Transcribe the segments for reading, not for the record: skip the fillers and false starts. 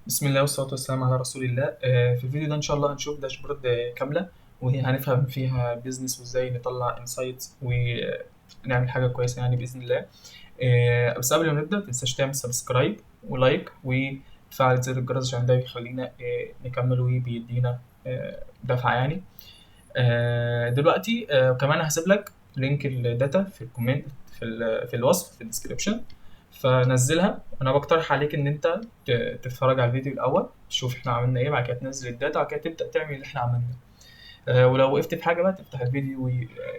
بسم الله والصلاة والسلام على رسول الله. في الفيديو ده إن شاء الله هنشوف dashboard كاملة، وهي هنفهم فيها business وإزاي نطلع insights ونعمل حاجة كويسة يعني بإذن الله. بس قبل ما نبدأ متنساش تعمل subscribe و like وتفعل زر الجرس عشان ده بيخلينا نكمل وبيدينا دفعة يعني. دلوقتي كمان هسيب لك link ال data في ال comment في الوصف في ال description، فنزلها. انا بقترح عليك ان انت تتفرج على الفيديو الاول، تشوف احنا عملنا ايه، بعد كده تنزل ال data، بعد كده تبدا تعمل اللي احنا عملناه. ولو وقفت في حاجة بقى تفتح الفيديو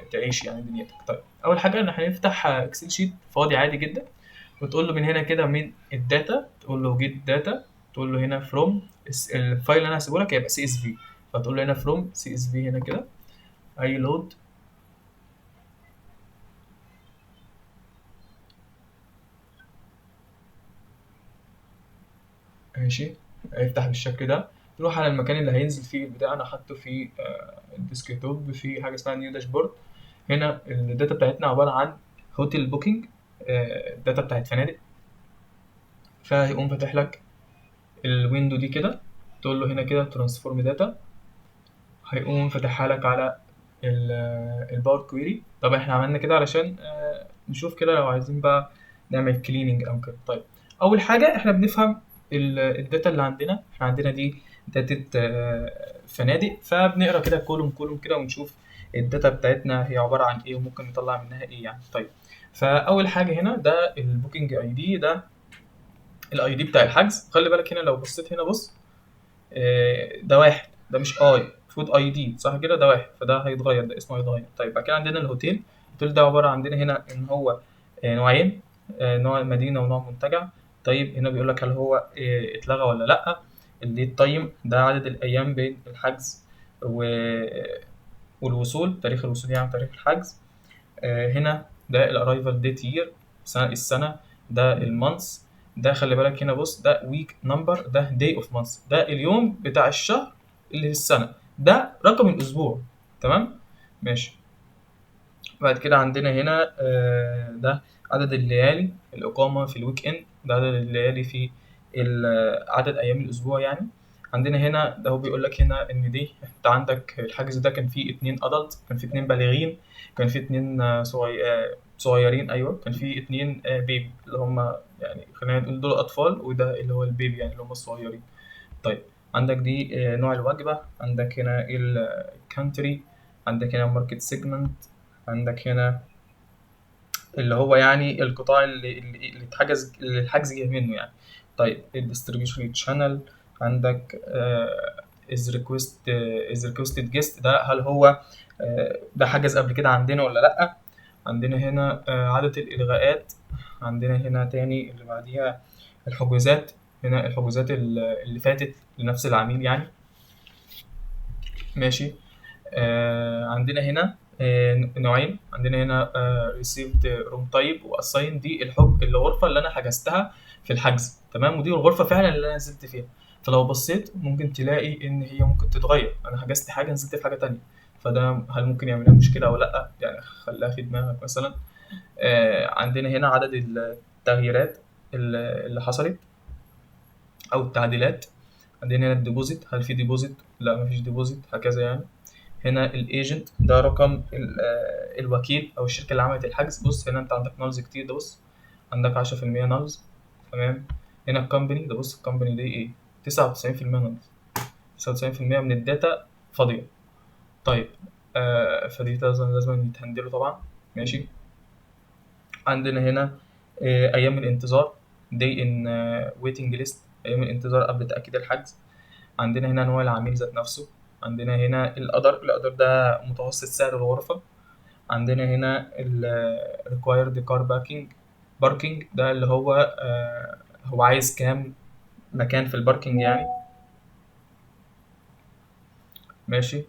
وتعيش يعني دنيتك. طيب اول حاجة ان احنا هنفتح Excel sheet فاضي عادي جدا، وتقول له من هنا كده من ال data، تقول له get data، تقول له هنا from ال file اللي انا هسيبه لك هيبقى CSV، فتقول له هنا from CSV هنا كده اي load. ماشي، هيفتح بالشكل ده. تروح على المكان اللي هينزل فيه البتاع، انا حاطه في ال desktop في حاجة اسمها new dashboard. هنا ال data بتاعتنا عبارة عن hotel booking، ال data بتاعت فنادق. فهيقوم فاتح لك ال window دي كده، تقول له هنا كده transform data، هيقوم فاتحها لك على ال Power Query. طب احنا عملنا كده علشان نشوف كده لو عايزين بقى نعمل cleaning او كده. طيب اول حاجة احنا بنفهم ال data اللي عندنا. احنا عندنا دي data فنادق، فبنقرا كده column column كده ونشوف ال data بتاعتنا هي عبارة عن ايه وممكن نطلع منها ايه يعني. طيب فاول حاجة هنا ده ال booking ID، ده ال ID بتاع الحجز. خلي بالك هنا لو بصيت هنا بص، ده واحد، ده مش اي المفروض ID صح كده، ده واحد، فده هيتغير، ده اسمه هيتغير. طيب بعد كده عندنا الهوتيل. الهوتيل ده عبارة عندنا هنا ان هو نوعين، نوع مدينة ونوع منتجع. طيب هنا بيقول لك هل هو اتلغى ولا لا. ال date time ده عدد الايام بين الحجز والوصول، تاريخ الوصول يعني تاريخ الحجز. هنا ده ال arrival date year، السنة، ده ال month. ده خلي بالك هنا بص، ده week number، ده day of month، ده اليوم بتاع الشهر اللي في السنة، ده رقم الاسبوع. تمام ماشي. بعد كده عندنا هنا ده عدد الليالي الإقامة في ال weekend، ده عدد الليالي في عدد أيام الأسبوع يعني. عندنا هنا ده هو بيقول لك هنا إن دي أنت عندك الحجز ده كان فيه 2 adult، كان فيه 2 بالغين، كان فيه 2، صغيرين، أيوة، كان فيه 2، baby اللي هم يعني خلينا نقول دول أطفال، وده اللي هو ال baby يعني اللي هم الصغيرين. طيب عندك دي، نوع الوجبة، عندك هنا ال country، عندك هنا market segment، عندك هنا اللي هو يعني القطاع اللي اتحجز، اللي الحجز جه منه يعني. طيب ال distribution channel، عندك، is requested guest، ده هل هو، ده حجز قبل كده عندنا ولا لأ. عندنا هنا، عدد الإلغاءات. عندنا هنا تاني اللي بعديها الحجوزات، هنا الحجوزات اللي فاتت لنفس العميل يعني. ماشي. عندنا هنا، نوعين، عندنا هنا، received room type و assign، دي الغرفة اللي أنا حجزتها في الحجز، تمام، ودي الغرفة فعلا اللي أنا نزلت فيها. فلو بصيت ممكن تلاقي إن هي ممكن تتغير، أنا حجزت حاجة نزلت في حاجة تانية، فده هل ممكن يعمل لها مشكلة أو لأ يعني، خليها في دماغك مثلا. عندنا هنا عدد التغييرات اللي حصلت أو التعديلات. عندنا هنا ال deposit، هل في deposit؟ لا مفيش deposit، هكذا يعني. هنا ال agent، ده رقم الوكيل او الشركة اللي عملت الحجز. بص هنا انت عندك nulls كتير، ده بص عندك عشرة في المية nulls، تمام. هنا ال company، ده بص ال company دي ايه، تسعة وتسعين في المية nulls، تسعة وتسعين في المية من ال data فاضية. طيب، فدي لازم يتهندلوا طبعا. ماشي. عندنا هنا، ايام الانتظار، day in، waiting list، ايام الانتظار قبل تاكيد الحجز. عندنا هنا نوع العميل ذات نفسه. عندنا هنا ال other، ال other ده متوسط سعر الغرفة. عندنا هنا ال required car parking، ده اللي هو عايز كام مكان في ال parking يعني. ماشي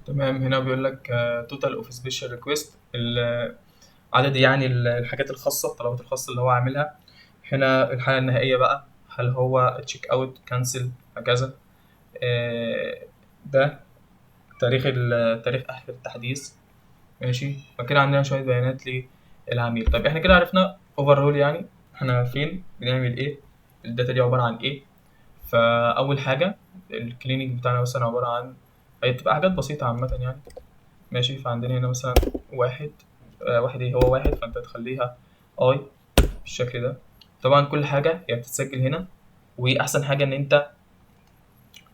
تمام. هنا بيقول لك، total of special request، عدد يعني الحاجات الخاصة، الطلبات الخاصة اللي هو عاملها. هنا الحالة النهائية بقى، هل هو check out، cancel، هكذا. ده تاريخ آخر التحديث. ماشي. فكده عندنا شوية بيانات للعميل. طيب احنا كده عرفنا overall يعني احنا فين، بنعمل ايه. ال data دي عبارة عن ايه. فاول حاجة ال cleaning بتاعنا مثلا عبارة عن، هي بتبقى حاجات بسيطة عامة يعني. ماشي، فعندنا هنا مثلا واحد، واحد ايه هو واحد، فانت تخليها i بالشكل ده. طبعا كل حاجة هي بتتسجل هنا، واحسن حاجة ان انت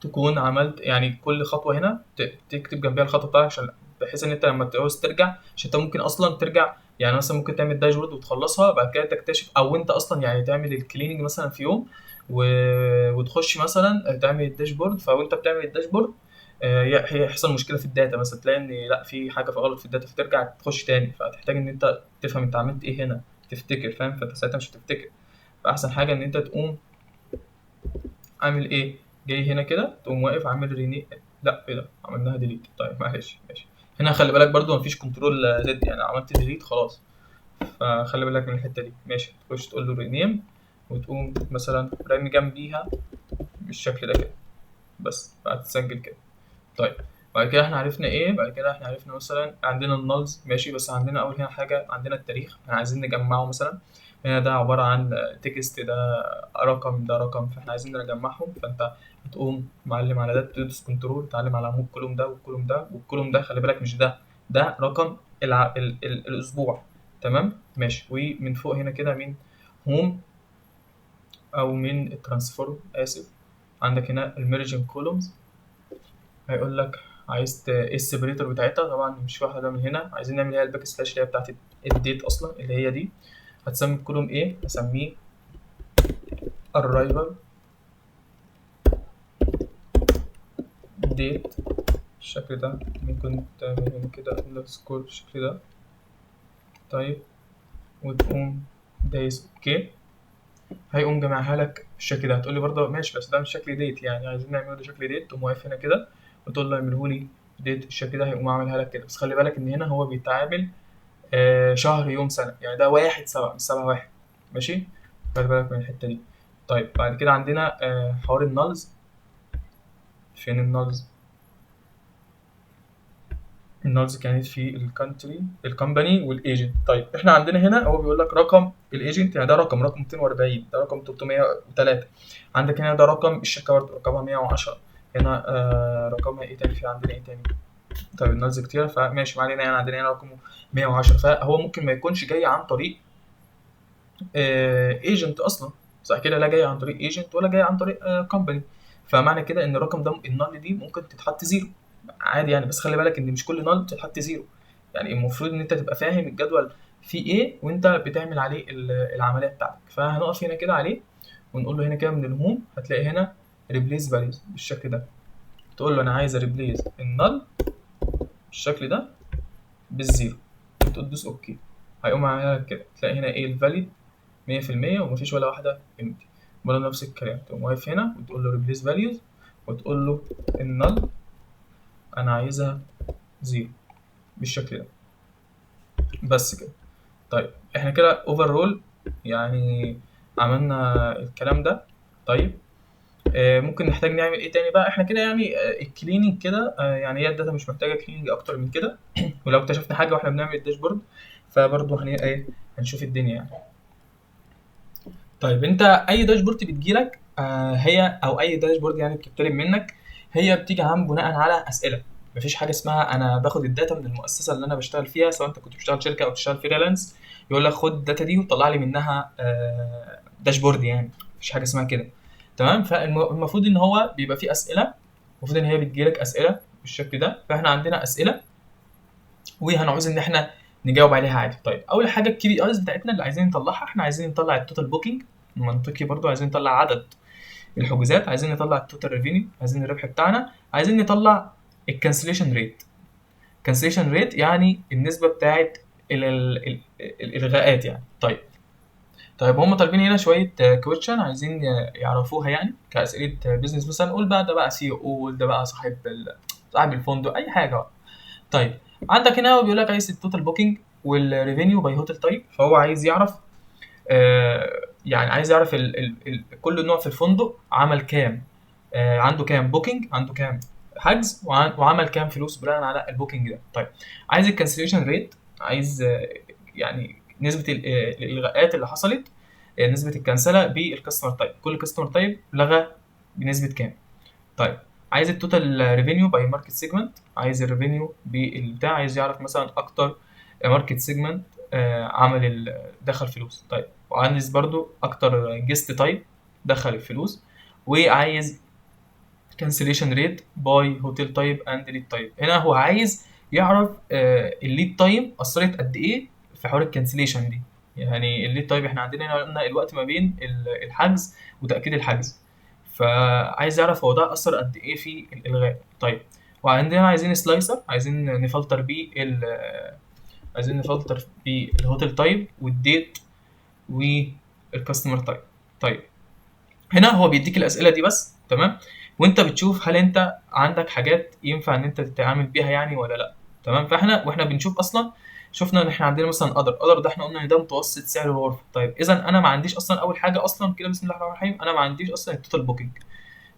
تكون عملت يعني كل خطوة هنا تكتب جنبها الخطوة بتاعتك، عشان بحيث ان انت لما تعوز ترجع، عشان انت ممكن اصلا ترجع يعني مثلا ممكن تعمل dashboard وتخلصها بعد كده تكتشف، او انت اصلا يعني تعمل ال cleaning مثلا في يوم وتخش مثلا تعمل ال dashboard، فوانت بتعمل ال dashboard يحصل مشكلة في ال data مثلا، تلاقي ان لا في حاجة في غلط في ال data، فترجع تخش تاني، فهتحتاج ان انت تفهم انت عملت ايه هنا، تفتكر، فاهم؟ فانت ساعتها مش هتفتكر. فاحسن حاجة ان انت تقوم عامل ايه، جاي هنا كده تقوم واقف عامل rename، لا ايه ده عملناها delete، طيب معلش ماشي. هنا خلي بالك برضو مفيش control Z، يعني عملت delete خلاص، فخلي بالك من الحتة دي. ماشي، تخش تقول له rename وتقوم مثلا رامي جنبيها بالشكل ده كده بس، فهتتسجل كده. طيب بعد كده احنا عرفنا ايه؟ بعد كده احنا عرفنا مثلا عندنا ال nulls، ماشي، بس عندنا اول هنا حاجة، عندنا التاريخ احنا عايزين نجمعه مثلا، هنا ده عبارة عن text، ده رقم، ده رقم، فاحنا عايزين نجمعهم. فانت هتقوم معلم على ده، تدوس control، تعلم على عمود column ده وال column ده وال column ده، خلي بالك مش ده، ده رقم الاسبوع، تمام ماشي. ومن فوق هنا كده من home او من ال transform، اسف، عندك هنا ال merging columns، هيقول لك عايز ايه ال separator بتاعتها، طبعا مش واحدة من هنا، عايزين نعمل هي ال backslash اللي هي بتاعت ال date اصلا اللي هي دي. هتسمي ال column ايه؟ هسميه arrival date بالشكل ده، ممكن تعمل هنا كده underscore بالشكل ده. طيب وتقوم دايس okay، هيقوم جمعها لك بالشكل ده. هتقول لي برضه ماشي بس ده مش شكل date، يعني عايزين نعمله ده شكل date، تقوم واقف هنا كده وتقول له اعمله لي date الشكل ده، هيقوم عاملها لك كده. بس خلي بالك ان هنا هو بيتعامل، شهر يوم سنة، يعني ده 1/7 مش 7/1، ماشي، خلي بالك من الحتة دي. طيب بعد كده عندنا، حوار ال nulls. فين ال nulls؟ ال nulls كانت في ال country، ال company وال agent. طيب احنا عندنا هنا هو بيقول لك رقم ال agent، يعني ده رقم 240، ده رقم 303، عندك هنا ده رقم الشركة برضه رقمها 110، هنا، رقمها ايه تاني؟ في عندنا ايه تاني؟ طيب ال nulls كتيرة فماشي ما علينا، يعني عندنا هنا رقمه 110، فهو ممكن ما يكونش جاي عن طريق، agent اصلا، صح كده؟ لا جاي عن طريق agent ولا جاي عن طريق، company، فمعنى كده ان الرقم ده ال null دي ممكن تتحط zero عادي يعني. بس خلي بالك ان مش كل null بتتحط zero، يعني المفروض ان انت تبقى فاهم الجدول فيه ايه وانت بتعمل عليه العملية بتاعتك. فهنقف هنا كده عليه ونقول له هنا كده من ال home هتلاقي هنا replace values بالشكل ده، تقول له انا عايز replace ال null بالشكل ده بال zero، وتدوس okay، هيقوم عاملها لك كده. تلاقي هنا ايه ال valid مية في المية ومفيش ولا واحدة empty. برضه نفس الكلام، تقوم واقف هنا وتقول له replace values وتقول له ال null انا عايزها zero بالشكل ده بس كده. طيب احنا كده overall يعني عملنا الكلام ده. طيب، ممكن نحتاج نعمل ايه تاني بقى؟ احنا كده يعني، ال cleaning كده، يعني هي ال data مش محتاجه cleaning اكتر من كده. ولو اكتشفنا حاجة واحنا بنعمل ال dashboard فبرضه هنشوف الدنيا يعني. طيب انت اي dashboard بتجيلك، هي او اي dashboard يعني بتطلب منك، هي بتيجي عن بناء على اسئلة. مفيش حاجة اسمها انا باخد ال data من المؤسسة اللي انا بشتغل فيها، سواء انت كنت بتشتغل شركة او بتشتغل freelance، يقول لك خد ال data دي وطلع لي منها، dashboard، يعني مفيش حاجة اسمها كده، تمام؟ فالمفروض ان هو بيبقى فيه اسئلة، المفروض ان هي بتجيلك اسئلة بالشكل ده. فاحنا عندنا اسئلة وهنعوز ان احنا نجاوب عليها عادي. طيب اول حاجة ال KPIs بتاعتنا اللي عايزين نطلعها، احنا عايزين نطلع ال total booking، منطقي برضو عايزين نطلع عدد الحجوزات، عايزين نطلع ال total revenue، عايزين الربح بتاعنا، عايزين نطلع ال cancellation rate. cancellation rate يعني النسبة بتاعت الالغاءات يعني. طيب هم طالبين هنا شوية question عايزين يعرفوها يعني كاسئله business، مثلا قول بقى ده بقى CEO، ده بقى صاحب الفندق، اي حاجة بقى. طيب عندك هنا هو بيقول لك عايز ال total booking وال revenue by hotel type، فهو عايز يعرف، يعني عايز يعرف كل نوع في الفندق عمل كام، عنده كام booking، عنده كام حجز، وعمل كام فلوس بناء على ال booking ده. طيب عايز ال cancellation rate، عايز، يعني نسبة الإلغاءات اللي حصلت، نسبه الكنسله بال customer type، كل customer type لغى بنسبة كام. طيب عايز ال total revenue by market segment، عايز ال revenue بالبتاع، عايز يعرف مثلا اكتر market segment عمل دخل فلوس. طيب وعايز برضو اكتر guest type دخل الفلوس، وعايز cancellation rate by hotel type and lead time. هنا هو عايز يعرف ال lead time اثرت قد ايه في حوار ال cancellation دي. يعني ال lead time احنا عندنا هنا قلنا الوقت ما بين الحجز وتاكيد الحجز، فعايز يعرف هو ده اثر قد ايه في الالغاء. طيب وعندنا عايزين slicer، عايزين نفلتر بيه عايزين نفلتر بيه ال hotel type وال date وال customer type. طيب هنا هو بيديك الاسئلة دي بس، تمام، وانت بتشوف هل انت عندك حاجات ينفع ان انت تتعامل بيها يعني ولا لا. تمام، فاحنا واحنا بنشوف اصلا شفنا ان احنا عندنا مثلا other، other ده احنا قلنا ان ده متوسط سعر الغرفة. طيب اذا انا ما عنديش اصلا اول حاجة اصلا كده، بسم الله الرحمن الرحيم، انا ما عنديش اصلا ال total booking،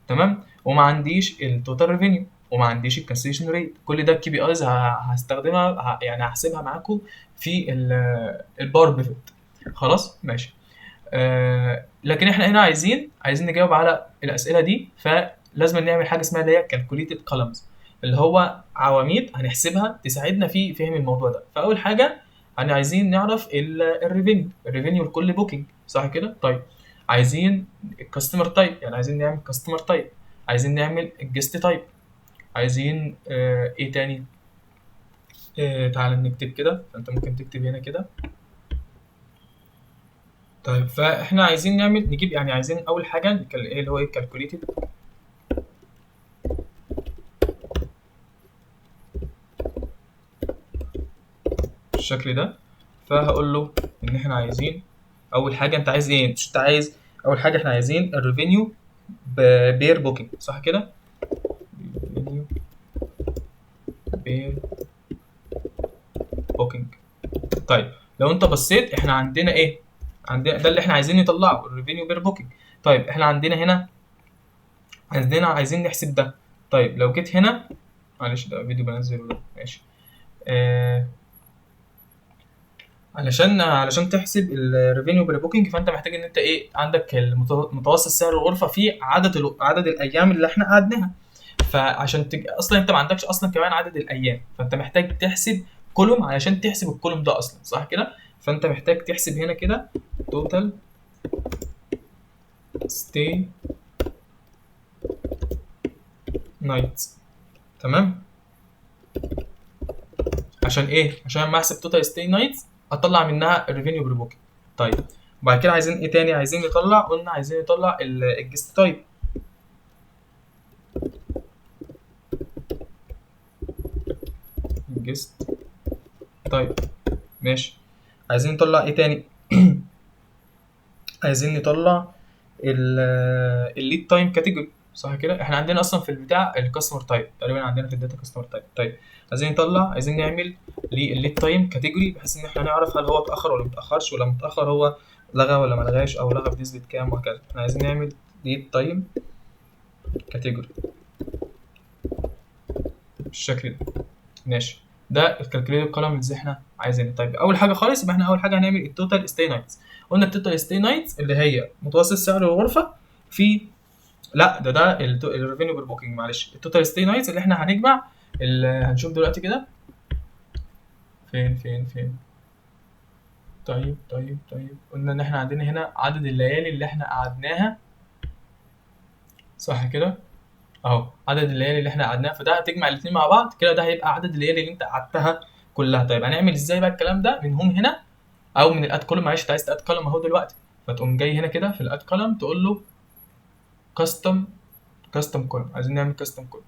تمام، وما عنديش ال total revenue، وما عنديش ال cancellation rate. كل ده ال KPIs هستخدمها، يعني هحسبها معاكم في ال Power Pivot. خلاص ماشي. لكن احنا هنا عايزين نجاوب على الاسئلة دي، فلازم نعمل حاجة اسمها اللي هي calculated columns، اللي هو عواميد هنحسبها تساعدنا في فهم الموضوع ده. فاول حاجة احنا عايزين نعرف ال revenue، ال revenue لكل booking، صح كده؟ طيب عايزين ال customer type، يعني عايزين نعمل customer type، عايزين نعمل ال guest type، عايزين ايه تاني؟ تعال نكتب كده، فانت ممكن تكتب هنا كده. طيب فاحنا عايزين نعمل نجيب، يعني عايزين اول حاجة ايه اللي هو ايه calculated بالشكل ده. فهقول له ان احنا عايزين اول حاجة، انت عايز ايه؟ مش انت عايز اول حاجة احنا عايزين ال revenue per booking، صح كده؟ revenue per booking. طيب لو انت بصيت احنا عندنا ايه؟ عندنا ده اللي احنا عايزين نطلعه، ال revenue per booking. طيب احنا عندنا هنا عندنا عايزين نحسب ده. طيب لو جيت هنا، معلش ده فيديو بنزله ده، ماشي. علشان تحسب ال revenue per booking فانت محتاج ان انت ايه، عندك متوسط سعر الغرفة في عدد الايام اللي احنا قعدناها. فعشان اصلا انت ما عندكش اصلا كمان عدد الايام، فانت محتاج تحسب column علشان تحسب ال column ده اصلا، صح كده؟ فانت محتاج تحسب هنا كده total stay night، تمام؟ عشان ايه؟ عشان لما احسب total stay nights اطلع منها ال revenue per booking. طيب وبعد كده عايزين ايه تاني؟ عايزين نطلع، قلنا عايزين نطلع ال guest type. ال guest type، ماشي. عايزين نطلع ايه تاني؟ عايزين نطلع ال lead time category، صح كده؟ احنا عندنا اصلا في البتاع ال customer type، تقريبا عندنا في ال data customer type. طيب عايزين نطلع، عايزين نعمل للل lead time category بحيث ان احنا نعرف هل هو اتاخر ولا متاخرش، ولا متاخر هو لغى ولا ما لغاش، او لغى بنسبة كام وهكذا. احنا عايزين نعمل lead time category بالشكل ده، ماشي. ده ال calculated column اللي احنا عايزينه. طيب اول حاجة خالص يبقى احنا اول حاجة هنعمل ال total stay nights. قلنا ال total stay nights اللي هي متوسط سعر الغرفة في، لا ده ال revenue per booking، معلش، ال total stay nights اللي احنا هنجمع هنشوف دلوقتي كده فين فين فين. طيب طيب طيب قلنا ان احنا عندنا هنا عدد الليالي اللي احنا قعدناها، صح كده؟ اهو عدد الليالي اللي احنا قعدناها، فده هتجمع الاتنين مع بعض كده، ده هيبقى عدد الليالي اللي انت قعدتها كلها. طيب هنعمل ازاي بقى الكلام ده؟ من home هنا او من ال add column، معلش انت عايز ت add column اهو دلوقتي، فتقوم جاي هنا كده في ال add column تقول له custom column، عايزين نعمل custom column.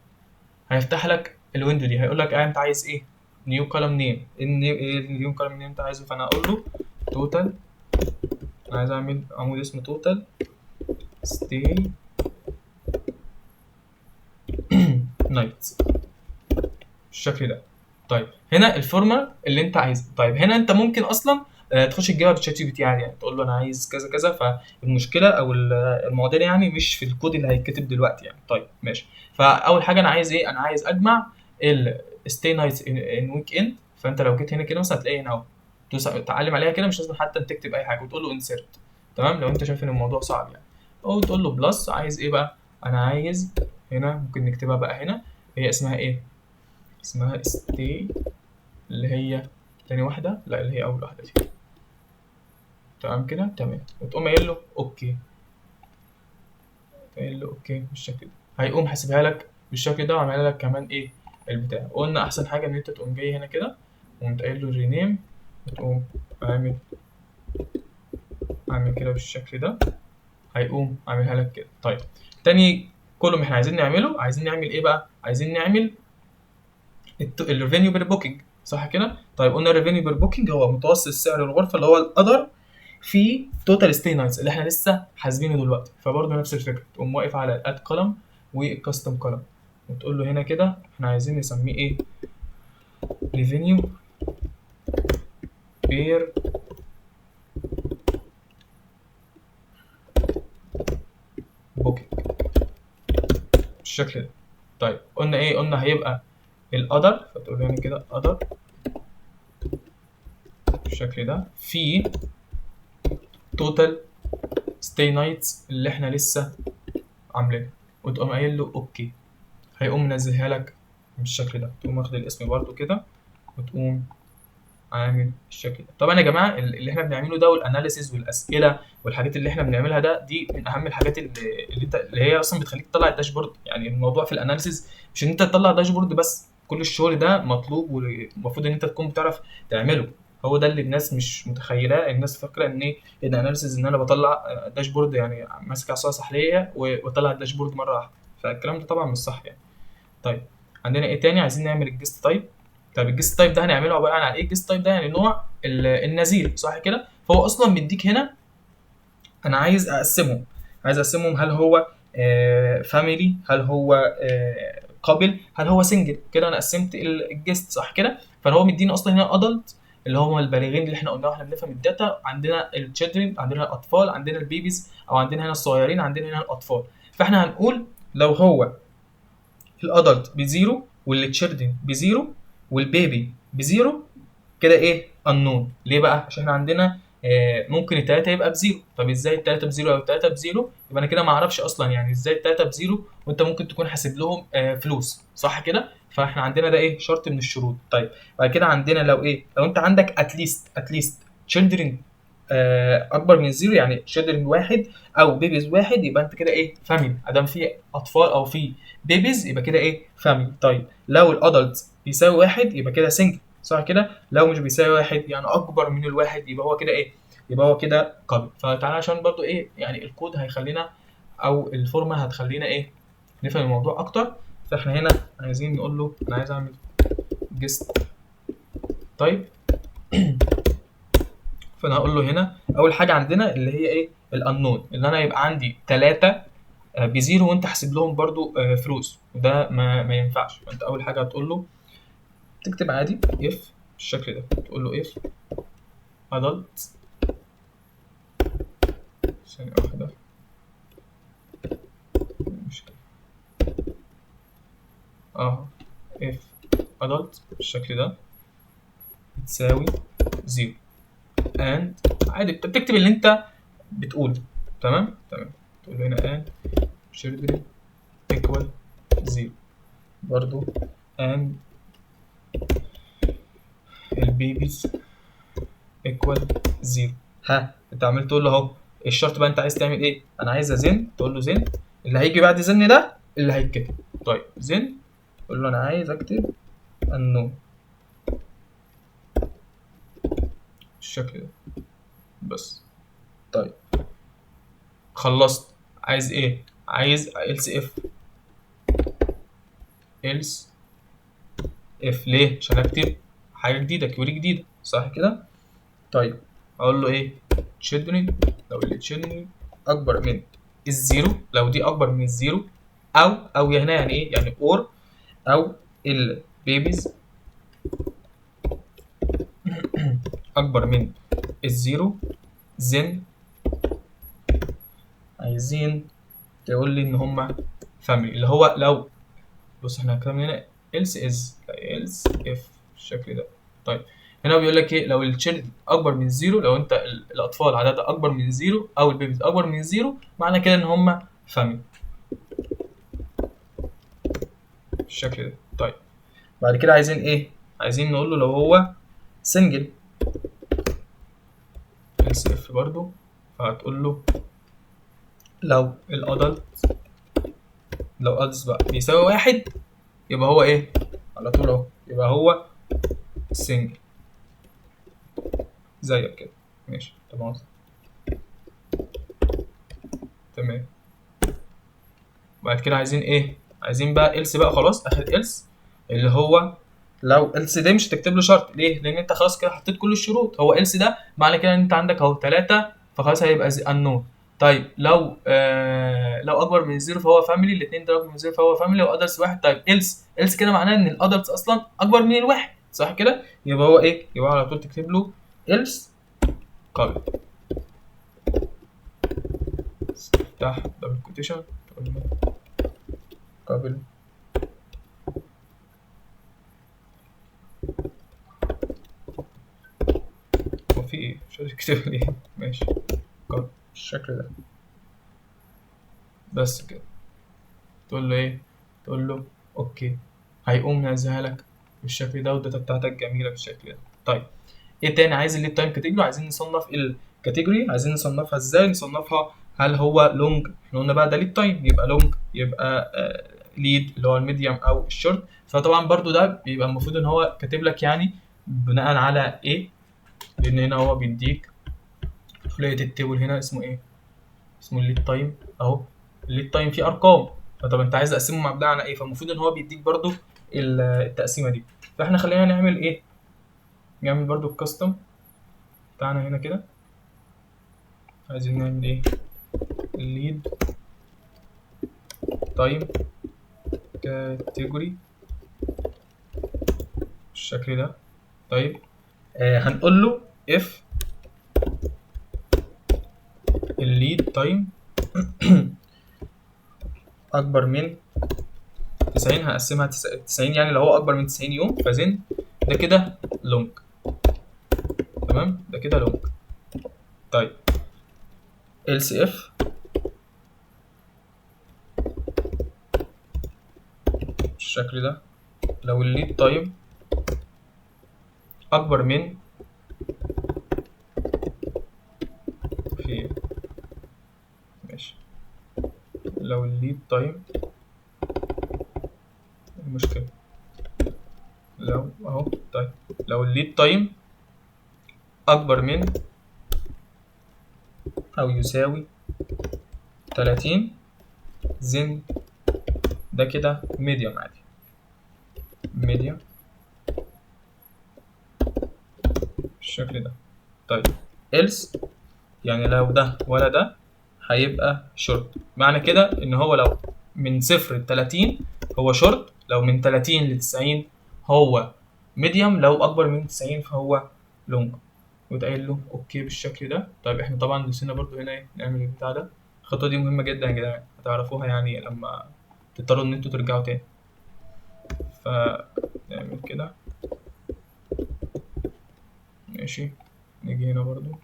هيفتح لك ال window دي، هيقول لك انت عايز ايه؟ new column name، ايه ال new column name انت عايزه؟ فانا اقول له total، انا عايز اعمل عمود اسمه total stay night بالشكل ده. طيب هنا ال format اللي انت عايزه. طيب هنا انت ممكن اصلا تخش تجيبها ب ChatGPT عادي، يعني تقول له انا عايز كذا كذا. فالمشكلة او المعضلة يعني مش في الكود اللي هيتكتب دلوقتي يعني. طيب ماشي. فاول حاجة انا عايز ايه؟ انا عايز اجمع ال stay nights in weekend. فانت لو جيت هنا كده مثلا هتلاقي هنا اهو، تعلم عليها كده، مش لازم حتى تكتب اي حاجة، وتقول له insert. تمام، لو انت شايف ان الموضوع صعب يعني. او تقول له plus، عايز ايه بقى؟ انا عايز هنا ممكن نكتبها بقى هنا، هي اسمها ايه؟ اسمها stay، اللي هي تاني واحدة، لا اللي هي اول واحدة دي. تمام كده، تمام. وتقوم قايل له okay، قايل له okay بالشكل ده، هيقوم حاسبها لك بالشكل ده وعاملها لك كمان ايه البتاع. قلنا احسن حاجة ان انت تقوم جاي هنا كده وقمت قايل له rename، وتقوم عامل كده بالشكل ده، هيقوم عاملها لك كده. طيب تاني column احنا عايزين نعمله، عايزين نعمل ايه بقى؟ عايزين نعمل ال revenue per booking، صح كده؟ طيب قلنا ال revenue per booking هو متوسط سعر الغرفة اللي هو ال other في total stay nights اللي احنا لسه حاسبينه دلوقتي. فبرضه نفس الفكرة، تقوم واقف على ال add column وال custom column وتقول له هنا كده احنا عايزين نسميه ايه؟ revenue per booking بالشكل ده. طيب قلنا ايه؟ قلنا هيبقى ال other، فتقول له هنا كده other بالشكل ده في total stay nights اللي احنا لسه عاملينها، وتقوم قايل له okay، هيقوم منزلها لك بالشكل ده. تقوم واخد الاسم برده كده وتقوم عامل الشكل ده. طبعا يا جماعة اللي احنا بنعمله ده وال analysis والاسئلة والحاجات اللي احنا بنعملها ده، دي من اهم الحاجات اللي هي اصلا بتخليك تطلع ال dashboard. يعني الموضوع في ال analysis مش ان انت تطلع dashboard بس، كل الشغل ده مطلوب والمفروض ان انت تكون بتعرف تعمله. هو ده اللي الناس مش متخيلاه، الناس فاكره ان ايه؟ ان analysis ان انا بطلع dashboard، يعني ماسك عصاية سحريه واطلع ال dashboard مرة واحدة، فالكلام ده طبعا مش صح يعني. طيب عندنا ايه تاني؟ عايزين نعمل ال guest type. طيب ال guest type ده هنعمله عبارة عن ايه؟ ال guest type ده يعني نوع النزيل، صح كده؟ فهو اصلا مديك هنا انا عايز اقسمهم، عايز اقسمهم هل هو family، هل هو couple، هل هو single. كده انا قسمت ال guest، صح كده؟ فهو مديني اصلا هنا adult اللي هم البالغين اللي احنا قلناه واحنا بنفهم ال data، عندنا ال children، عندنا الاطفال، عندنا ال babies، او عندنا هنا الصغيرين، عندنا هنا الاطفال. فاحنا هنقول لو هو الادلت بزيرو والتشيلدرن بزيرو والبيبي بزيرو، كده ايه؟ unknown. ليه بقى؟ عشان احنا عندنا ممكن التلاتة يبقى ب zero. طب ازاي التلاتة ب zero او التلاتة ب zero؟ يبقى انا كده ما اعرفش اصلا يعني ازاي التلاتة ب zero وانت ممكن تكون حاسب لهم فلوس، صح كده؟ فاحنا عندنا ده ايه؟ شرط من الشروط. طيب بعد كده عندنا لو ايه؟ لو انت عندك at least children اكبر من zero، يعني children واحد او babies واحد، يبقى انت كده ايه؟ family. ادام في اطفال او في babies يبقى كده ايه؟ family. طيب لو ال adult بيساوي واحد يبقى كده single، صح كده؟ لو مش بيساوي واحد يعني اكبر من الواحد يبقى هو كده ايه؟ يبقى هو كده couple. فتعالى عشان برضو ايه يعني الكود هيخلينا او الفورمة هتخلينا ايه نفهم الموضوع اكتر. فاحنا هنا عايزين نقول له انا عايز اعمل guest type. فانا هقول له هنا اول حاجة عندنا اللي هي ايه؟ الانون، اللي انا يبقى عندي 3 ب zero وانت حاسب لهم برضو فلوس، وده ما ينفعش. فانت اول حاجة هتقول له تكتب عادي if بالشكل ده، تقول له if adult، ثانية واحدة مشكلة، if adult بالشكل ده بتساوي 0 and عادي بتكتب اللي انت بتقوله، تمام؟ تمام. تقول هنا and children equal 0 برضو and ال babies equal 0. ها انت عمال تقول له اهو الشرط بقى، انت عايز تعمل ايه؟ انا عايز then، تقول له then اللي هيجي بعد then ده اللي هيتكتب. طيب then قول له انا عايز اكتب unknown بالشكل ده بس. طيب خلصت، عايز ايه؟ عايز else if، else if ليه؟ عشان اكتب حاجة جديدة، query جديدة، صح كده؟ طيب اقول له ايه؟ children، لو ال children اكبر من ال zero، لو دي اكبر من ال zero او هنا يعني ايه؟ يعني or او ال babies اكبر من ال zero، then عايزين تقول لي ان هما family، اللي هو لو بص احنا كتبنا هنا else is، لا else if بالشكل ده. طيب هنا بيقول لك ايه؟ لو ال child اكبر من zero، لو انت الاطفال عددها اكبر من zero او ال babies اكبر من zero، معنى كده ان هم family بالشكل ده. طيب بعد كده عايزين ايه؟ عايزين نقول له لو هو single else if برضو، فهتقول له لو ال adult، لو adults بقى بيساوي 1 يبقى هو ايه؟ على طول اهو يبقى هو single زيك كده. ماشي تمام تمام. بعد كده عايزين ايه؟ عايزين بقى else بقى، خلاص اخر else اللي هو لو else ده مش هتكتب له شرط، ليه؟ لان انت خلاص كده حطيت كل الشروط. هو else ده معنى كده ان انت عندك اهو 3، فخلاص هيبقى unknown. طيب لو اكبر من 0 فهو family، الاثنين ده اكبر من 0 فهو family، و adults 1. طيب else كده معناه ان ال adults اصلا اكبر من الواحد، صح كده؟ يبقى هو ايه؟ يبقى على طول تكتب له else couple، افتح double quotation تقول له couple هو في ايه؟ مش عارف يكتب ليه. ماشي couple بالشكل ده بس كده. تقول له ايه؟ تقول له okay، هيقوم نازلها لك بالشكل ده، وال data بتاعتك جميلة بالشكل ده. طيب ايه تاني؟ عايز ال lead time category، عايزين نصنف ال category، عايزين نصنفها ازاي؟ نصنفها هل هو long؟ احنا قلنا بقى ده lead time، يبقى long، يبقى lead اللي هو ال medium او الشورت. فطبعا برضو ده بيبقى المفروض ان هو كاتب لك بناء على ايه، لان هنا هو بيديك لقيت ال table هنا اسمه ايه؟ اسمه ال lead time اهو. ال lead time فيه ارقام، فطب انت عايز اقسمه مبنى على ايه؟ فالمفروض ان هو بيديك برضو التقسيمه دي. فاحنا خلينا نعمل ايه؟ نعمل برضو ال custom بتاعنا هنا كده. عايزين نعمل ايه؟ ال lead time category بالشكل ده. طيب هنقول له if ال lead time اكبر من 90، هقسمها 90، يعني لو هو اكبر من 90 يوم ف then ده كده long. تمام، ده كده long. طيب else if بالشكل ده، لو ال lead time اكبر من في ماشي، لو ال lead time المشكلة لو اهو، طيب لو ال lead time اكبر من او يساوي 30 then ده كده medium عادي، medium بالشكل ده. طيب else يعني لو ده ولا ده هيبقى شورت، معنى كده ان هو لو من 0 ل 30 هو شورت، لو من 30 ل 90 هو medium، لو اكبر من 90 فهو long. وتقول له okay بالشكل ده. طيب احنا طبعا نسينا برضو هنا ايه نعمل البتاع ده. الخطوة دي مهمة جدا يا جدعان، هتعرفوها لما تضطروا ان انتوا ترجعوا تاني. فنعمل كده ماشي، نيجي هنا برضو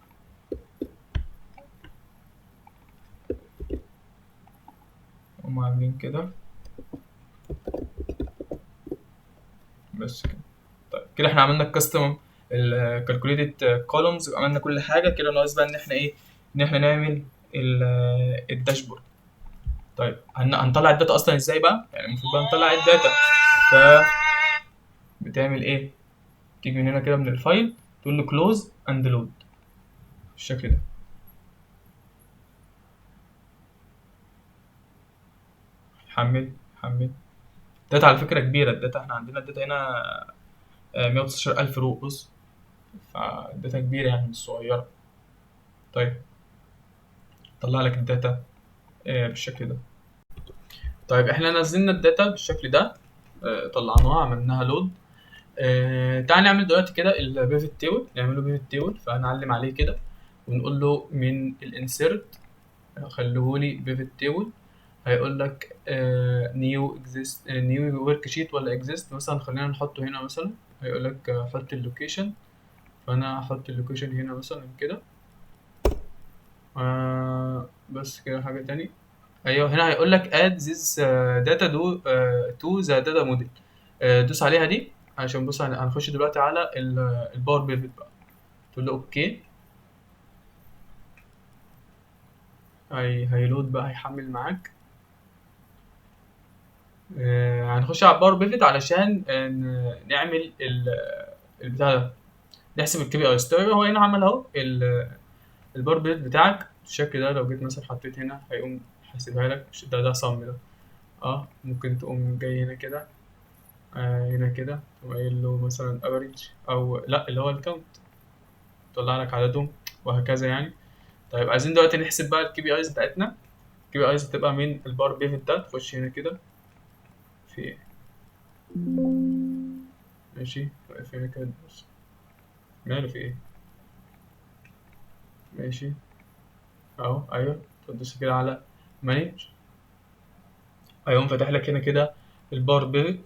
هم عاملين كده بس كده. طيب كده احنا عملنا ال custom ال calculated columns، عملنا كل حاجة كده. ناقص بقى ان احنا ايه، ان احنا نعمل ال dashboard. طيب هنطلع ال data اصلا ازاي بقى؟ المفروض بقى نطلع ال data. ف بتعمل ايه؟ تيجي من هنا كده من ال file تقول له close and load بالشكل ده. حمل حمل. data على فكرة كبيرة، ال data احنا عندنا ال data هنا، 119,000 row، بص، فال data كبيرة مش صغيرة. طيب طلع لك ال data بالشكل ده. طيب احنا نزلنا ال data بالشكل ده، طلعناها عملناها load. تعال نعمل دلوقتي كده ال pivot table، نعمله pivot table. فهنعلم عليه كده ونقول له من ال insert خليهولي pivot table. هيقول لك، new exist، new worksheet ولا exist مثلا، خلينا نحطه هنا مثلا. هيقول لك، حط ال location، فانا هحط ال location هنا مثلا كده. بس كده. حاجة تاني، ايوه هنا هيقول لك add this data to the data model. دوس عليها دي عشان بص هنخش دلوقتي على ال Power Pivot بقى. تقول له okay، هي load بقى، هيحمل معاك. هنخش على ال Power Pivot علشان نعمل البتاع ده، نحسب ال KPIs. طيب هو هنا عمل اهو ال Power Pivot بتاعك بالشكل ده. لو جيت مثلا حطيت هنا هيقوم حاسبها لك. ده sum ده. ممكن تقوم جاي هنا كده، هنا كده تقوم قايل له مثلا average، او لا اللي هو ال count، طلع لك عددهم وهكذا يعني. طيب عايزين دلوقتي نحسب بقى ال KPIs بتاعتنا. ال KPIs هتبقى من ال Power Pivot ده. تخش هنا كده في ايه، ماشي، واقف هنا كده، بص ماله في ايه، ماشي اهو، ايوه تدوس كده على manage، هيقوم فاتح لك هنا كده ال Power Pivot.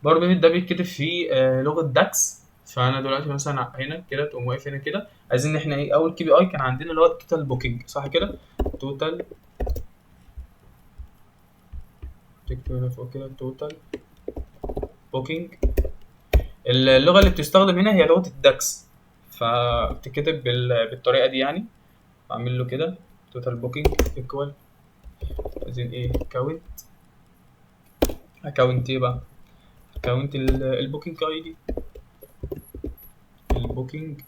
Power Pivot ده بيتكتب فيه لغة DAX. فانا دلوقتي مثلا هنا كده تقوم واقف هنا كده، عايزين ان احنا ايه، اول KPI كان عندنا اللي هو ال total booking، صح كده؟ total، تكتب هنا فوق كده total booking. اللغة اللي بتستخدم هنا هي لغة ال DAX، فبتتكتب بالطريقة دي يعني. بعمل له كده total booking equal، عايزين ايه، count، count ايه بقى، count ال booking ID، ال booking،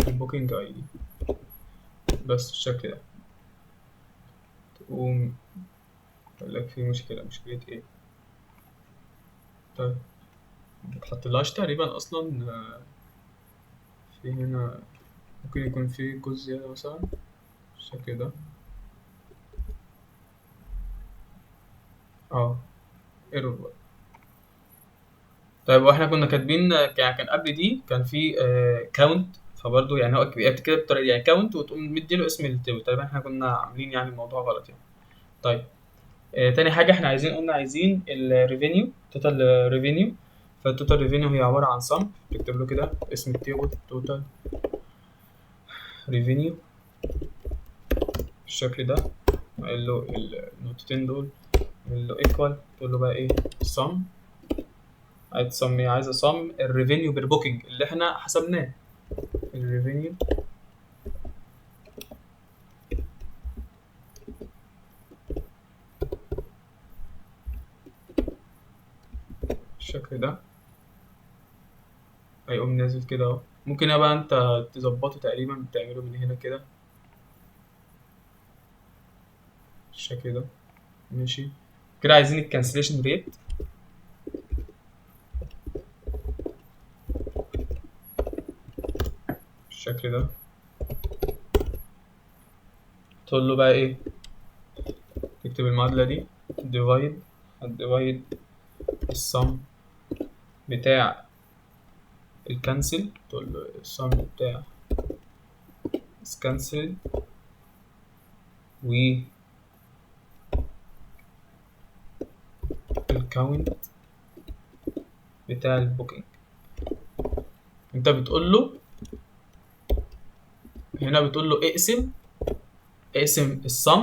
ال booking ID بس بالشكل ده. تقوم يقول لك في مشكلة، مشكلة ايه؟ طيب ما بتحطلهاش تقريبا اصلا. في هنا ممكن يكون في جزء زيادة مثلا بالشكل ده. error بقى. طيب واحنا كنا كاتبين، كان قبل دي كان في count، فبرضه هو بيبقى كده بالطريقه دي، count وتقوم مديله اسم ال table. تقريبا احنا كنا عاملين الموضوع غلط يعني. طيب تاني حاجه احنا قلنا عايزين ال revenue، total revenue. فال total revenue هي عباره عن sum، تكتب له كده اسم ال table total revenue بالشكل ده، قايل له النقطتين دول، قايل له equal، تقول له بقى ايه sum، عايز sum ايه، عايز sum ال revenue per booking اللي احنا حسبناه، ال revenue بالشكل ده، هيقوم نازل كده اهو. ممكن بقى انت تظبطه تقريبا، بتعمله من هنا كده بالشكل ده، ماشي كده. عايزين ال cancellation rate، بالشكل ده، تقول له بقى ايه، تكتب المعادلة دي divide ال sum بتاع ال cancel، تقول له ال sum بتاع cancel و ال count بتاع ال booking. انت بتقول له هنا، بتقول له اقسم ال sum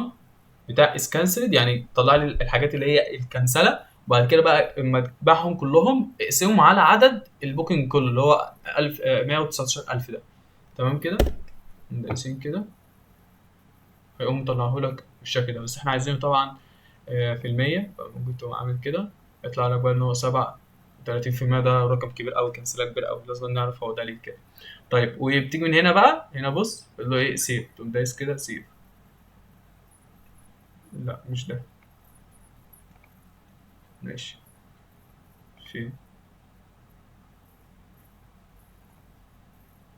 بتاع is cancelled، يعني طلع لي الحاجات اللي هي الكنسله، وبعد كده بقى اما تبيعهم كلهم اقسمهم على عدد ال booking كله اللي هو 119,000 ده، تمام كده؟ ندقسين كده هيقوم مطلعه لك بالشكل ده. بس احنا عايزينه طبعا، في المية، فممكن تقوم عامل كده يطلع لك بقى ان هو سبعة وتلاتين في المية. ده رقم كبير قوي، كنسلة كبير قوي، لازم نعرف هو ده ليه كده. طيب وبتيجي من هنا بقى، هنا بص تقول له ايه، save، تقوم دايس كده save، لا مش ده، ماشي في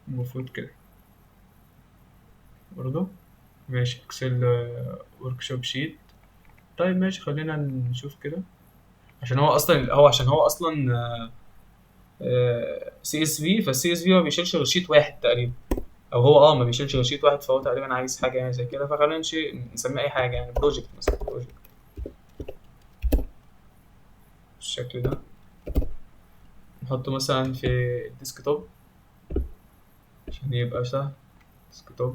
المفروض كده برضو، ماشي Excel workshop sheet. طيب ماشي خلينا نشوف كده، عشان هو اصلا، هو عشان هو اصلا، CSV، فال CSV ما بيشيلش غير sheet واحد تقريبا، او هو ما بيشيلش غير sheet واحد، فهو تقريبا عايز حاجه زي كده، فخلينا نسميه اي حاجه يعني، project مثلا، project بالشكل ده، نحطه مثلا في ال desktop عشان يبقى سهل. desktop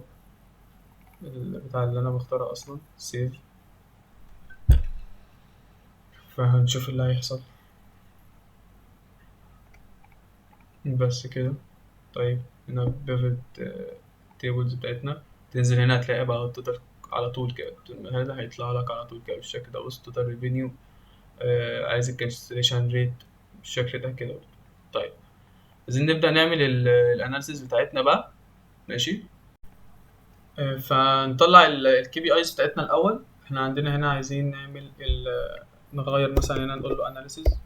بتاع اللي انا بختاره اصلا، save. فهنشوف اللي هيحصل بس كده. طيب هنا pivot tables بتاعتنا، تنزل هنا هتلاقي بقى ال total على طول كده، هذا هيطلع لك على طول كده بالشكل ده. بص total revenue، عايز ال cancellation rate بالشكل ده كده. طيب عايزين نبدأ نعمل ال analysis بتاعتنا بقى، ماشي. فنطلع ال KPIs بتاعتنا الاول. احنا عندنا هنا عايزين نعمل نغير مثلا هنا نقول له analysis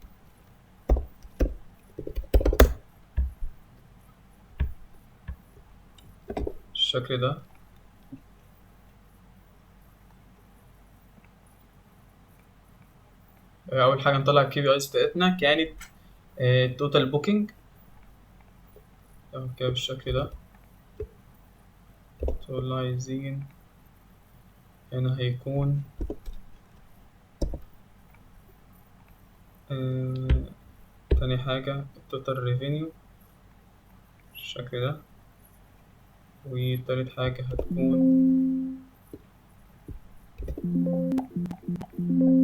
بالشكل ده. اول حاجة نطلع ال KPIs بتاعتنا كانت total booking كده بالشكل ده. تقول له عايزين هنا هيكون تاني حاجة ال total revenue بالشكل ده، وتالت حاجة هتكون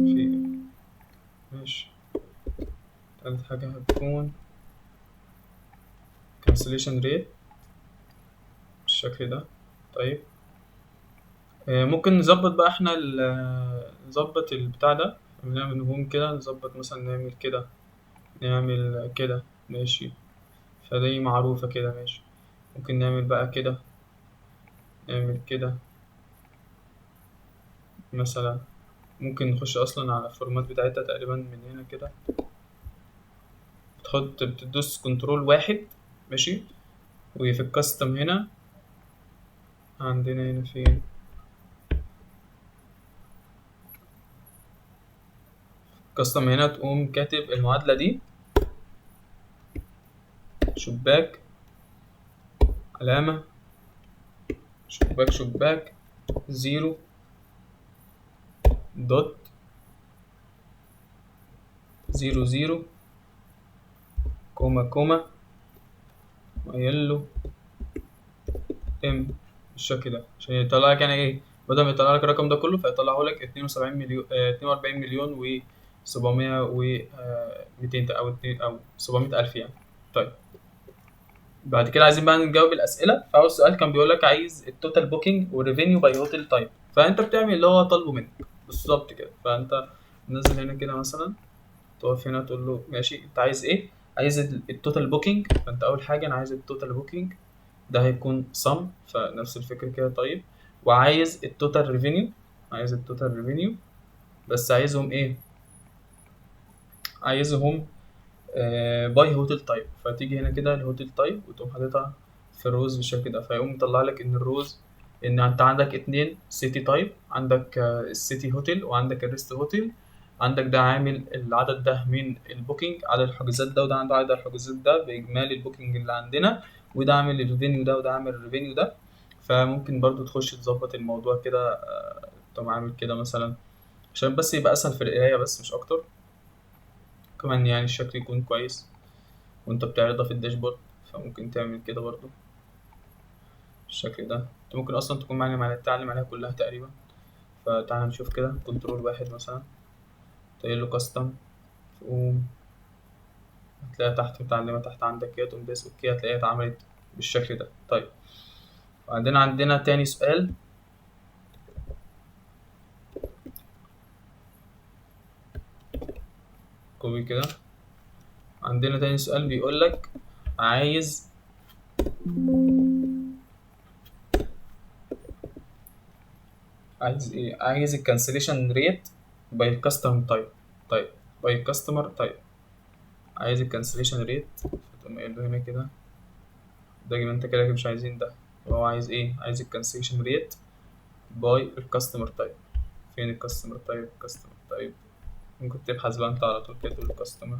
في ماشي، تالت حاجة هتكون cancellation rate بالشكل ده. طيب ممكن نظبط بقى احنا نظبط البتاع ده، نعمل هوم كده، نظبط مثلا نعمل كده، نعمل كده، ماشي. فدي معروفة كده، ماشي. ممكن نعمل بقى كده، نعمل كده مثلا. ممكن نخش اصلا على ال format بتاعتها تقريبا من هنا كده، بتدوس control 1، ماشي. وفي ال custom هنا عندنا هنا فين custom، هنا تقوم كاتب المعادلة دي، شباك علامة شباك شباك 0 dot 0 0 comma comma وقايل له M بالشكل ده، عشان يطلع لك يعني ايه، بدل ما يطلع لك الرقم ده كله فيطلعه لك 72 مليون، 42 مليون و سبعمية و، ميتين او اتنين او سبعمية الف يعني. طيب بعد كده عايزين بقى نجاوب الاسئلة. فاول سؤال كان بيقول لك عايز ال total booking وال revenue by hotel type، فانت بتعمل اللي هو طالبه منك بالظبط كده. فانت نزل هنا كده مثلا، تقف هنا تقول له ماشي انت عايز ايه، عايز ال total booking. فانت اول حاجة انا عايز ال total booking، ده هيكون sum، فنفس الفكرة كده. طيب وعايز ال total revenue، عايز ال total revenue بس عايزهم ايه، عايزهم by hotel type. فتيجي هنا كده ال hotel type وتقوم حاططها في ال rows بالشكل ده، فيقوم مطلع لك ان ال rows ان انت عندك 2 city type، عندك ال city hotel وعندك ال rest hotel. عندك ده عامل العدد ده من ال booking، عدد الحجوزات ده، وده عنده عدد الحجوزات ده باجمالي ال booking اللي عندنا، وده عامل ال revenue ده، وده عامل ال revenue ده. فممكن برضو تخش تظبط الموضوع كده، تقوم عامل كده مثلا عشان بس يبقى اسهل في القراية بس مش اكتر، كمان يعني الشكل يكون كويس وانت بتعرضها في ال dashboard. فممكن تعمل كده برضو بالشكل ده. انت ممكن اصلا تكون معلم على تعلم عليها كلها تقريبا. فتعال نشوف كده control 1 مثلا، تقول له custom، تقوم هتلاقيها تحت متعلمة تحت عندك كده، تقوم دايس okay، هتلاقيها اتعملت بالشكل ده. طيب بعدين عندنا تاني سؤال، copy كده. عندنا تاني سؤال بيقول لك عايز ايه، عايز ال cancellation rate by custom type. طيب by customer type، عايز ال cancellation rate، فتقوم قايل له هنا كده ده يبقى انت كده مش عايزين ده، هو عايز ايه، عايز ال cancellation rate by ال customer type. فين ال customer type؟ ال customer type ممكن تبحث بقى انت على طول كده تقول customer،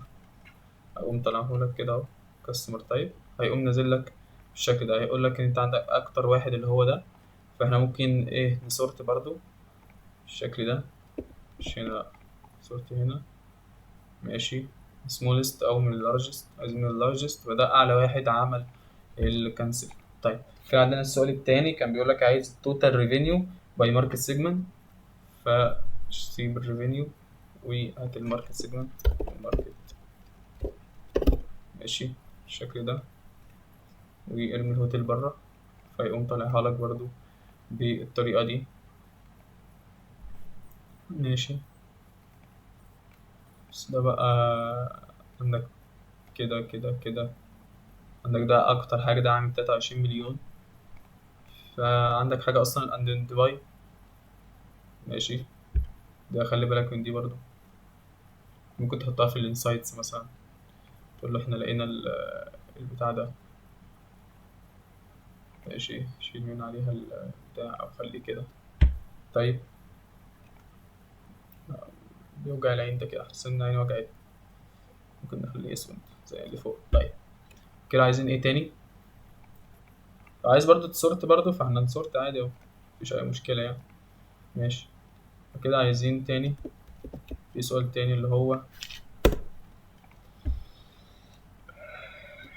هيقوم طالعه لك كده اهو customer type، هيقوم نازل لك بالشكل ده، هيقول لك ان انت عندك اكتر واحد اللي هو ده. فاحنا ممكن ايه ن sort برضو بالشكل ده، مش هنا لا sort هنا ماشي. smallest او من ال largest، عايزين من ال largest، وده اعلى واحد عمل ال cancel. طيب كان عندنا السؤال التاني كان بيقول لك عايز total revenue by market segment، فسيب ال revenue وهات ال market segment، ال market ماشي بالشكل ده، وارمي الهوتيل بره، فيقوم طالعها لك برضو بالطريقة دي. ماشي، بس ده بقى عندك كده كده كده، عندك ده أكتر حاجة، ده عامل 23 مليون. فعندك حاجة أصلا unidentified، ماشي، ده خلي بالك من دي برضو، ممكن تحطها في ال insights مثلا، تقول له احنا لقينا البتاع ده، ماشي، شيل من عليها البتاع أو خليه كده. طيب بيوجع العين ده كده، حاسس إن عيني وجعت، ممكن نخليه أسود زي اللي فوق. طيب كده عايزين إيه تاني؟ لو عايز برضو ت sort برضو فاحنا ن sort عادي أهو، مفيش أي مشكلة يعني. ماشي، كده عايزين تاني في سؤال تاني اللي هو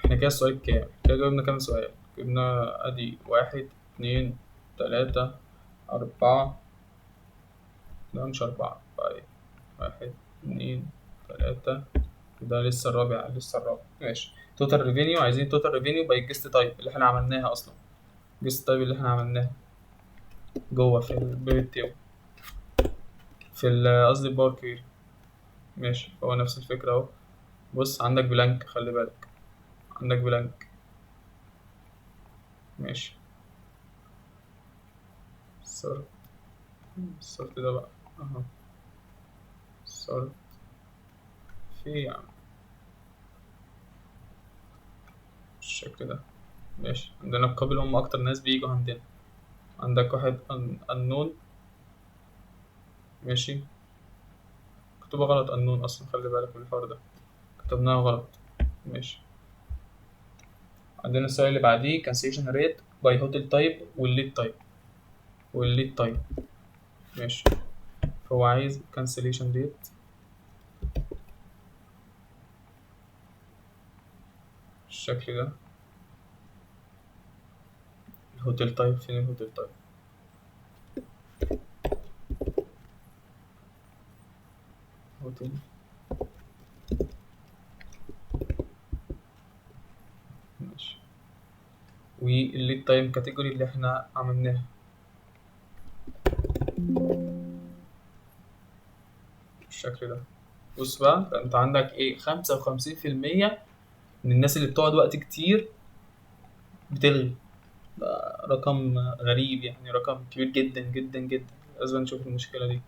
احنا كده السؤال كام؟ كده جاوبنا كام سؤال؟ جبنا ادي 1 2 3 4، لا مش 4، طيب 1 2 3، ده لسه الرابع، لسه الرابع. ماشي، total revenue، عايزين total revenue by guest type اللي احنا عملناها اصلا، guest type اللي احنا عملناها جوه في ال pivot table، في قصدي ال Power Query. ماشي، هو نفس الفكرة اهو. بص عندك blank، خلي بالك عندك blank. ماشي، ال sort ده بقى اهو، sort في يا عم بالشكل ده. ماشي، عندنا ال couple هم اكتر ناس بيجوا عندنا، عندك واحد unknown، ماشي، مكتوبة غلط unknown اصلا، خلي بالك من الحوار ده، كتبناها غلط. ماشي، عندنا السؤال اللي بعديه cancellation rate by hotel type وال lead type، وال lead type. ماشي، فهو عايز cancellation rate بالشكل ده، ال hotel type، فين ال hotel type؟ هوتيل، ماشي، وال lead time category اللي احنا عملناها بالشكل ده. بص بقى، انت عندك ايه؟ خمسة وخمسين في المية من الناس اللي بتقعد وقت كتير بتلغي، ده رقم غريب يعني، رقم كبير جدا جدا جدا، لازم نشوف المشكلة دي.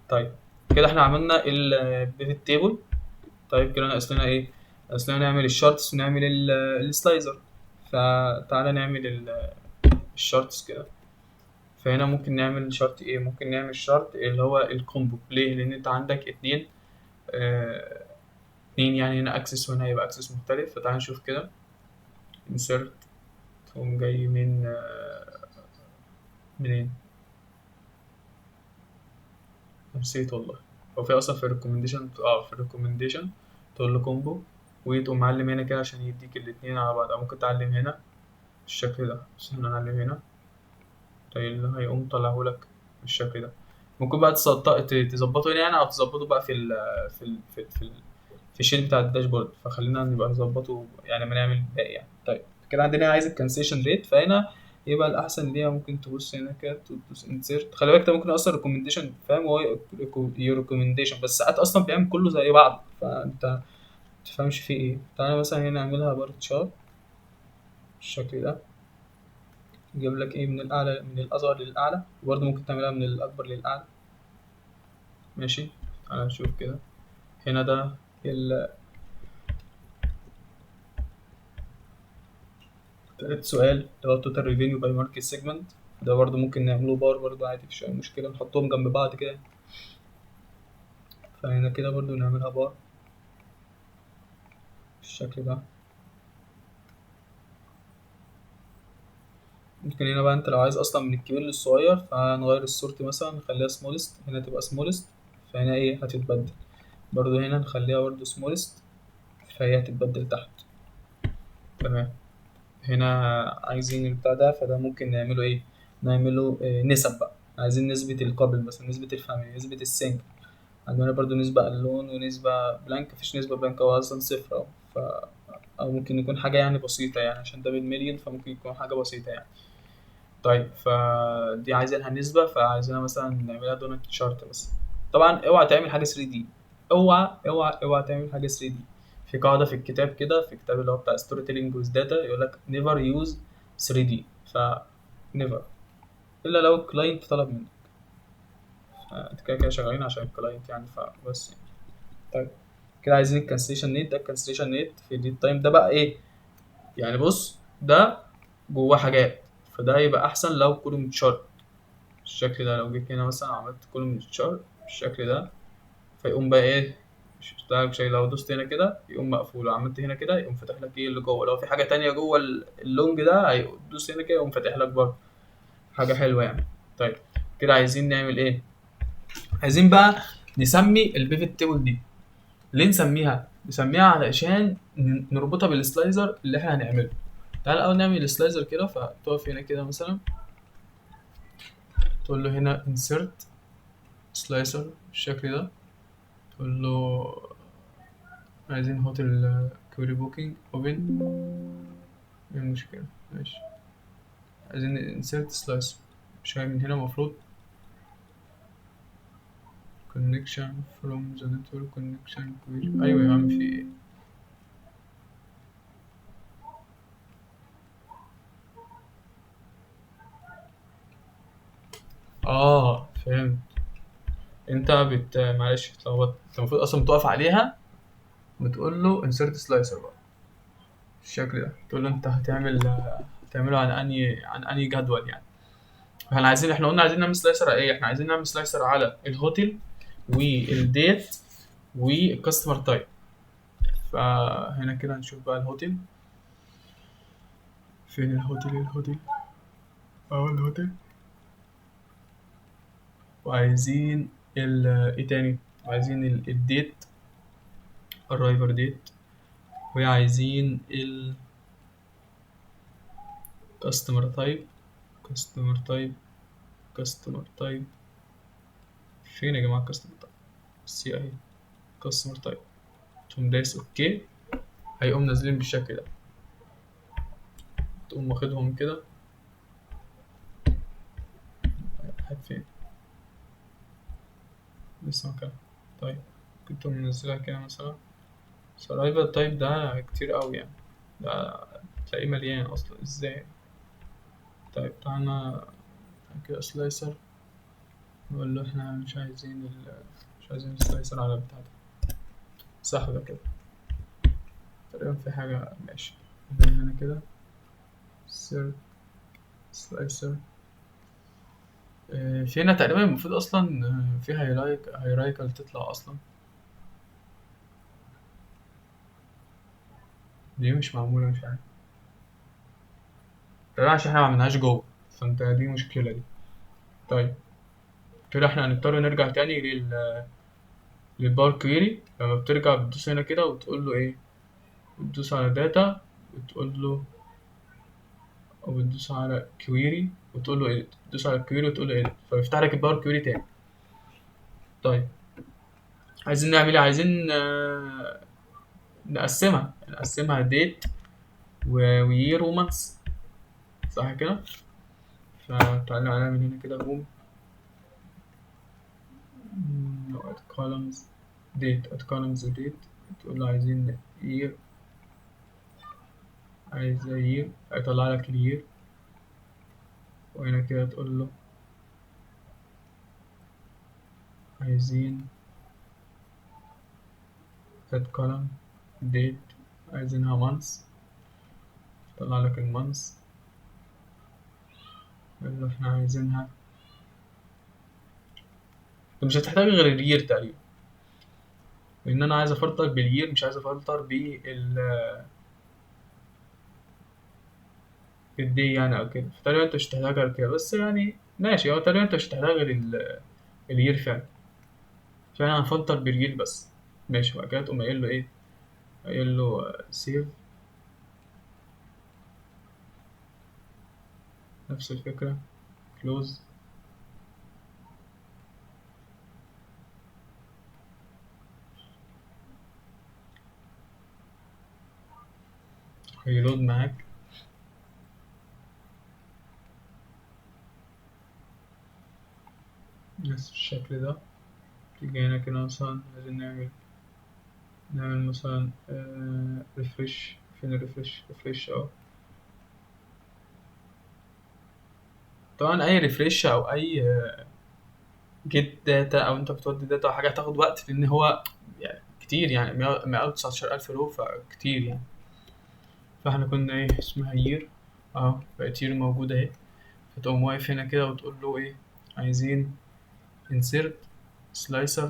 طيب كده احنا عملنا ال pivot table. طيب كده ناقص لنا ايه؟ ناقص لنا نعمل ال charts ونعمل ال slicer. فتعالى نعمل ال charts كده. فهنا ممكن نعمل chart ايه؟ ممكن نعمل chart اللي هو ال combo. ليه؟ لان انت عندك اتنين يعني، هنا axis وهنا هيبقى axis مختلف. فتعالى نشوف كده، insert تقوم جاي منين؟ نسيت والله. هو في اصلا في ال recommendation، في ال recommendation تقول له combo وتقوم معلم هنا كده عشان يديك الاتنين على بعض، او ممكن تعلم هنا بالشكل ده، بس احنا نعلم هنا. طيب اللي هيقوم طلعهولك بالشكل ده. ممكن بقى تظبطه هنا يعني، او تظبطه بقى في ال sheet بتاع ال dashboard. فخلينا نبقى نظبطه يعني لما نعمل الباقي يعني. طيب كده عندنا عايز ال cancellation rate، فهنا يبقى الاحسن ليها ممكن تبص هنا كده تدوس insert. خلي بالك ده ممكن اصلا recommendation، فاهم؟ هو recommendation بس ساعات اصلا بيعمل كله زي بعض، فانت ما تفهمش فيه ايه. تعالى مثلا هنا نعملها bar chart بالشكل ده، يجيب لك ايه من الاعلى، من الاصغر للاعلى، وبرده ممكن تعملها من الاكبر للاعلى. ماشي، تعالى نشوف كده. هنا ده تالت سؤال اللي هو total revenue by market segment، ده برضو ممكن نعمله بار برضو عادي، مفيش أي مشكلة، نحطهم جنب بعض كده. فهنا كده برضو نعملها بار بالشكل ده. ممكن هنا بقى انت لو عايز اصلا من الكبير للصغير، فنغير ال sort مثلا، نخليها smallest، هنا تبقى smallest، فهنا ايه هتتبدل برضو، هنا نخليها برضو smallest. فهي هتتبدل تحت. تمام. هنا عايزين البتاع ده، فده ممكن نعمله ايه؟ نعمله نسب بقى. عايزين نسبة ال couple مثلا، نسبة ال family، نسبة ال single. عندنا برضو نسبة alone ونسبة blank. مفيش نسبة blank، هو أصلا صفر أهو. أو ممكن يكون حاجة يعني بسيطة يعني، عشان ده بالمليون فممكن يكون حاجة بسيطة يعني. طيب فدي عايزينها نسبة، فعايزينها مثلا نعملها donut chart مثلا. طبعا اوعى تعمل حاجة 3D، اوعى اوعى اوعى تعمل حاجة 3D. في قاعدة في الكتاب كده، في الكتاب اللي هو بتاع storytelling with data، يقول لك never use 3D. ف never، الا لو ال client طلب منك. انت كده كده شغالين عشان ال client يعني، فبس يعني. طيب كده عايزين ال cancellation date. ده ال cancellation date في ال date time ده بقى ايه يعني؟ بص ده جواه حاجات، فده يبقى احسن لو column chart بالشكل ده. لو جيت هنا مثلا عملت column chart بالشكل ده، فيقوم بقى ايه، مش بتاع شيء. لو دوست هنا كده يقوم مقفول، لو عملت هنا كده يقوم فاتح لك ايه اللي جوه. لو في حاجه تانية جوه ال long ده هيدوس هنا كده يقوم فاتح لك برضه حاجه حلوه يعني. طيب كده عايزين نعمل ايه؟ عايزين بقى نسمي ال pivot table دي. ليه نسميها؟ نسميها علشان نربطها بال slicer اللي احنا هنعمله. تعال الاول نعمل ال slicer كده. فتقف هنا كده مثلا، تقول له هنا insert slicer بالشكل ده، تقول له عايزين hotel query booking open. ايه المشكلة؟ ماشي، عايزين insert slicer. مش هي من هنا المفروض connection from the network connection query. ايوه يا عم في ايه؟ فهمت. انت معلش اتلخبطت. انت المفروض اصلا بتقف عليها وتقول له insert slicer بقى بالشكل ده. تقول له انت هتعمله عن انهي جدول يعني. احنا قلنا عايزين نعمل slicer على ايه؟ احنا عايزين نعمل slicer على ال hotel وال date وال customer type. فهنا كده هنشوف بقى الهوتيل فين. الهوتيل اهو الهوتيل. وعايزين ايه تاني؟ عايزين ال date، arrival date، وعايزين ال customer type، customer type، customer type. فين يا جماعة customer type؟ سي اهي customer type. تقوم دايس okay، هيقوم نازلين بالشكل ده. تقوم واخدهم كده. هات فين؟ لسه مكان. طيب كنت منزلها كده مثلا. arrival type ده كتير قوي يعني، ده تلاقيه مليان اصلا ازاي. طيب تعالى كده slicer، نقول له احنا مش عايزين ال slicer على البتاع ده، صح ده كده تقريبا في حاجة. ماشي هنا كده insert slicer. في هنا تقريبا المفروض اصلا، في hierarchical تطلع اصلا، دي مش معمولة مش عارف تقريبا عشان احنا ما عملناهاش جوه، فانت دي مشكلة دي. طيب كده احنا هنضطر نرجع تاني لل Power Query. لما بترجع بتدوس هنا كده وتقول له ايه، بتدوس على data وتقول له، او بتدوس على query وتقول له edit، بتدوس على query وتقول له edit، فبيفتح لك ال Power Query تاني. طيب عايزين نعمل ايه؟ عايزين نقسمها date و year و months، صح كده؟ فتعالى نعمل هنا كده home add columns date، add columns date، تقول له عايزين year، عايز year، هيطلع لك ال year. وهنا كده تقول له عايزين add column date، عايزينها months، طلع لك ال months. يقول له احنا عايزينها، انت مش هتحتاج غير ال year تقريبا، لان انا عايز افلتر بال year مش عايز افلتر بال day يعني او كده. فتقريبا انت مش هتحتاج غير كده، بس يعني ماشي، هو تقريبا انت مش هتحتاج غير ال year فعلا، فاحنا هنفلتر بال year بس. ماشي، وبعد كده تقوم قايل له ايه، قايل له save، نفس الفكرة close. هي load معاك. نفس الشكل ده. تيجي هنا كده مثلا عايزين نعمل مثلا refresh. فين ال refresh؟ refresh اهو. طبعا اي refresh او اي get data او انت بتودي data او حاجة هتاخد وقت، لان هو كتير، 119,000 row، فكتير يعني. فاحنا كنا ايه اسمها year اهو، بقت year موجودة اهي. فتقوم واقف هنا كده وتقول له ايه، عايزين insert slicer،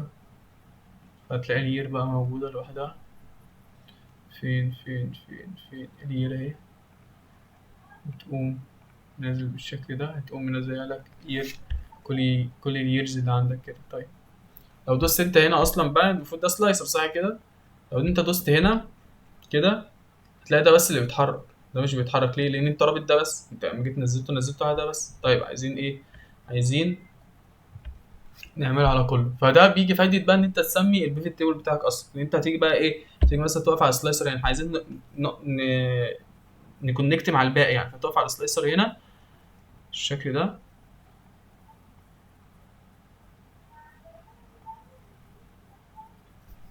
فتلاقي ال year بقى موجودة لوحدها. فين فين فين فين ال year اهي، وتقوم نازل بالشكل ده، هتقوم منزلها لك year كل ال years اللي عندك كده. طيب لو دوست انت هنا اصلا بقى، المفروض ده slicer صح كده، لو انت دوست هنا كده هتلاقي ده بس اللي بيتحرك، ده مش بيتحرك. ليه؟ لان انت رابط ده بس، انت لما جيت نزلته على ده بس. طيب عايزين ايه؟ عايزين نعمله على كله. فده بيجي فايده بقى ان انت تسمي ال pivot table بتاعك اصلا، ان انت هتيجي بقى ايه، تيجي مثلا تقف على ال slicer، يعني عايزين ن connect مع الباقي يعني، فتقف على ال slicer هنا بالشكل ده.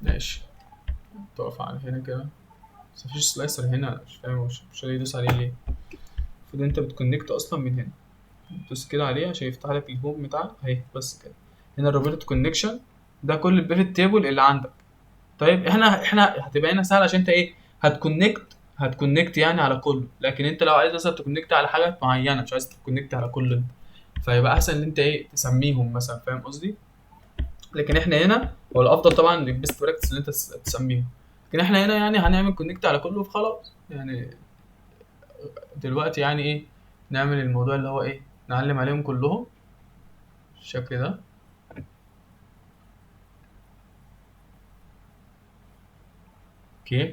ماشي، تقف على هنا كده، بس مفيش slicer هنا، مش فاهم مش راضي يدوس عليه ليه. المفروض انت بت connect اصلا من هنا، تدوس كده عليه عشان يفتح لك ال home بتاعك اهي، بس كده. هنا ال report connection ده كل ال pivot table اللي عندك. طيب احنا هتبقى هنا سهل عشان انت ايه، هت connect يعني على كله، لكن انت لو عايز مثلا ت connect على حاجات معينة، مش عايز ت connect على كله، فيبقى احسن ان انت ايه تسميهم مثلا، فاهم قصدي؟ لكن احنا هنا هو الافضل طبعا ال best practice ان انت تسميهم، لكن احنا هنا هنعمل connect على كله وخلاص. دلوقتي ايه نعمل الموضوع اللي هو ايه، نعلم عليهم كلهم بالشكل ده. okay،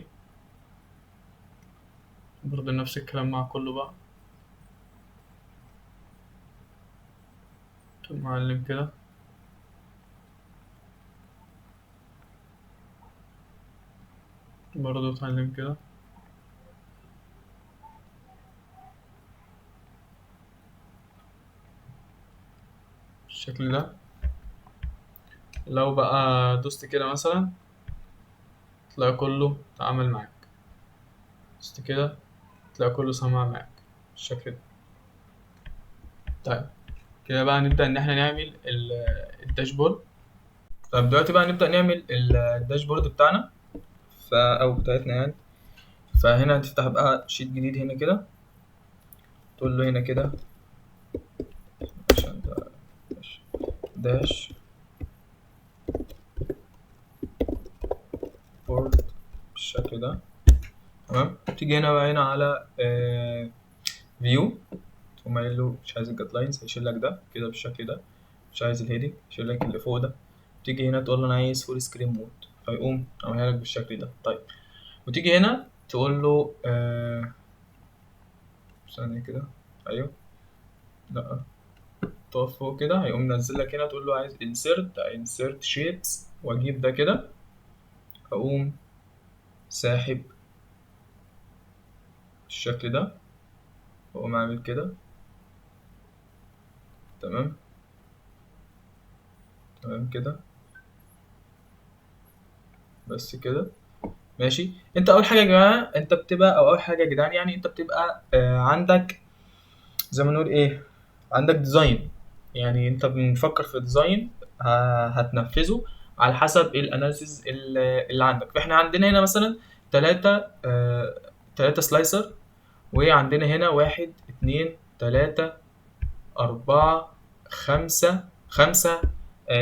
برضه نفس الكلام مع كله بقى، تقوم معلم كده. برضه اتعلم كده. بالشكل ده. لو بقى دوست كده مثلا تلاقي كله اتعامل معاك، دوست كده تلاقي كله سمع معاك بالشكل ده. طيب كده بقى نبدأ إن احنا نعمل ال dashboard. طيب دلوقتي بقى نبدأ نعمل ال dashboard بتاعنا، أو بتاعتنا يعني. فهنا هتفتح بقى sheet جديد هنا كده، تقول له هنا كده عشان ده dashboard بالشكل ده. تمام. تيجي هنا بقى هنا على view، تقوم قايل له مش عايز ال guidelines، هيشيل لك ده كده بالشكل ده، مش عايز ال heading، هيشيل لك اللي فوق ده. تيجي هنا تقول له انا عايز full screen mode، فيقوم عاملها لك بالشكل ده. طيب وتيجي هنا تقول له ثانية كده، ايوه لا تقف فوق كده، هيقوم منزل لك هنا تقول له عايز insert shapes، واجيب ده كده، اقوم ساحب بالشكل ده، واقوم عامل كده. تمام، تمام كده، بس كده ماشي. انت اول حاجة يا جماعة انت بتبقى، او اول حاجة يا جدعان يعني انت بتبقى عندك زي ما نقول ايه، عندك design، يعني انت بنفكر في design هتنفذه على حسب ال analysis اللي عندك. فاحنا عندنا هنا مثلا 3 slicer، وعندنا هنا 1 2 3 4 5، 5،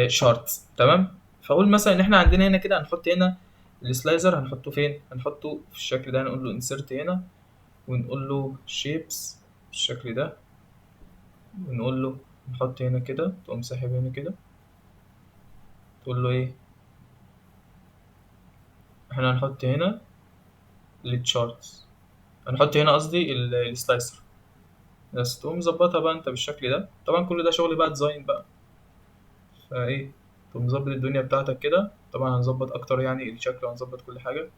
charts. تمام. فاقول مثلا ان احنا عندنا هنا كده هنحط هنا ال slicer، هنحطه فين؟ هنحطه في الشكل ده، نقول له insert هنا، ونقول له shapes بالشكل ده، ونقول له نحط هنا كده، تقوم ساحب هنا كده، تقول له ايه، احنا هنحط هنا ال charts، هنحط هنا قصدي ال slicer بس. تقوم مظبطها بقى انت بالشكل ده. طبعا كل ده شغل بقى design بقى، فايه تقوم مظبط الدنيا بتاعتك كده. طبعا هنظبط اكتر يعني الشكل، وهنظبط كل حاجة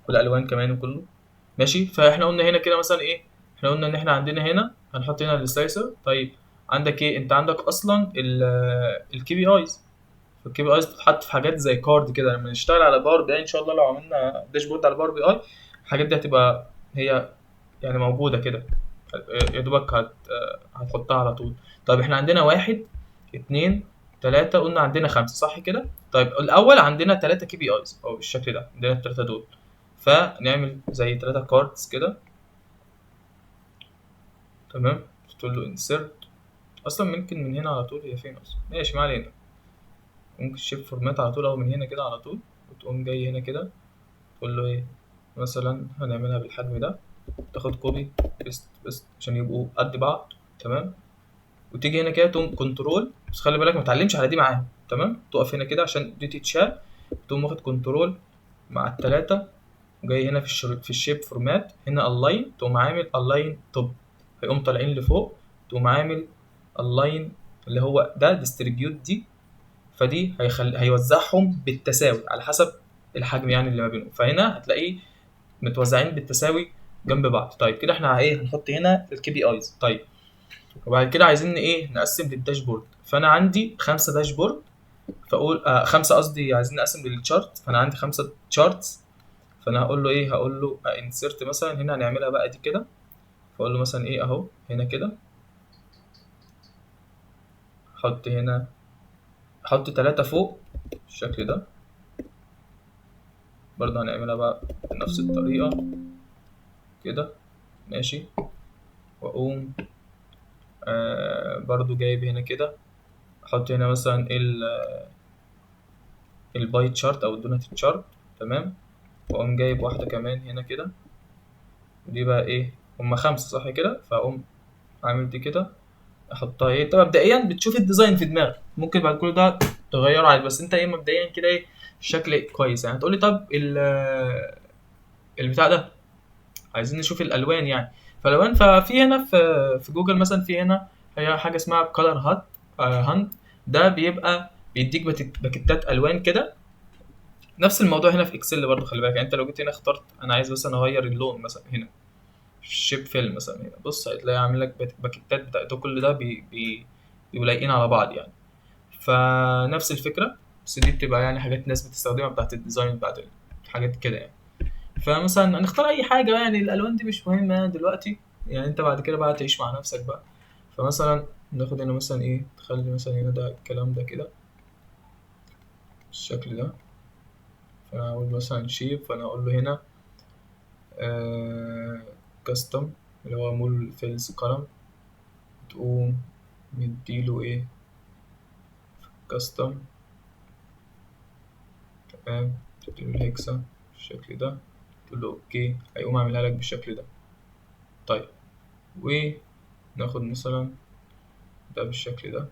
والالوان كمان وكله ماشي. فاحنا قلنا هنا كده مثلا ايه، احنا قلنا ان احنا عندنا هنا هنحط هنا ال slicer. طيب عندك ايه، انت عندك اصلا ال KPIs. ال KPIs بتتحط في حاجات زي card كده. لما نشتغل على Power BI ان شاء الله، لو عملنا dashboard على Power BI الحاجات دي هتبقى هي يعني موجودة كده، يا دوبك هتحطها على طول. طيب احنا عندنا 1 2 3، قلنا عندنا 5 صح كده. طيب الاول عندنا 3 KPIs او بالشكل ده، عندنا التلاتة دول، فنعمل زي 3 cards كده تمام. تقول له insert، اصلا ممكن من هنا على طول، هي فين اصلا؟ ماشي ما علينا، ممكن shape format على طول او من هنا كده على طول، وتقوم جاي هنا كده تقول له ايه مثلا، هنعملها بالحجم ده، تاخد copy paste paste عشان يبقوا قد بعض تمام. وتيجي هنا كده تقوم control، بس خلي بالك ما تعلمش على دي معاهم تمام. تقف هنا كده عشان دي تتشال، تقوم واخد control مع التلاتة، وجاي هنا في ال shape format هنا align، تقوم عامل align top، هيقوم طالعين لفوق، تقوم عامل align اللي هو ده distribute دي، فدي هيوزعهم بالتساوي على حسب الحجم يعني اللي ما بينهم. فهنا هتلاقيه متوزعين بالتساوي جنب بعض. طيب كده احنا ايه، هنحط هنا ال KPIs. طيب وبعد كده عايزين ايه، نقسم لل dashboard. فانا عندي 5 dashboard، فاقول 5 قصدي عايزين نقسم لل chart، فانا عندي 5 charts. فانا هقول له ايه، هقول له insert مثلا هنا هنعملها بقى دي كده، فاقول له مثلا ايه اهو هنا كده، حط هنا، حط 3 فوق بالشكل ده، برضه هنعملها بقى بنفس الطريقة كده ماشي. واقوم برضو جايب هنا كده، احط هنا مثلا ال pie chart او ال donut chart تمام. واقوم جايب واحدة كمان هنا كده، ودي بقى ايه، هما 5 صح كده، فاقوم عامل دي كده احطها ايه. طب مبدئيا بتشوف ال design في دماغك، ممكن بعد كل ده تغيره عادي، بس انت ايه مبدئيا كده ايه الشكل كويس يعني. هتقولي طب البتاع ده عايزين نشوف الالوان يعني، فالالوان ففي هنا في جوجل مثلا في هنا هي حاجة اسمها color hunt، ده بيبقى بيديك باكيتات الوان كده. نفس الموضوع هنا في Excel برضو، خلي بالك يعني، انت لو جيت هنا اخترت انا عايز مثلا اغير اللون مثلا هنا shape fill مثلا هنا، بص هتلاقي عامل لك باكيتات بتاع ده، كل ده بيبقوا لايقين على بعض يعني. فنفس الفكرة، بس دي بتبقى يعني حاجات ناس بتستخدمها بتاعت ال design بتاعت الحاجات كده يعني. فمثلا هنختار اي حاجة يعني، الالوان دي مش مهمة دلوقتي يعني، انت بعد كده بقى تعيش مع نفسك بقى. فمثلا ناخد هنا مثلا ايه، تخلي مثلا هنا ده الكلام ده كده بالشكل ده، فانا هقول مثلا shape، فانا هقول له هنا custom اللي هو more fills column، تقوم مديله ايه custom تمام، تديله ال hexa بالشكل ده، تقول له okay، هيقوم عاملها لك بالشكل ده. طيب وناخد مثلا ده بالشكل ده،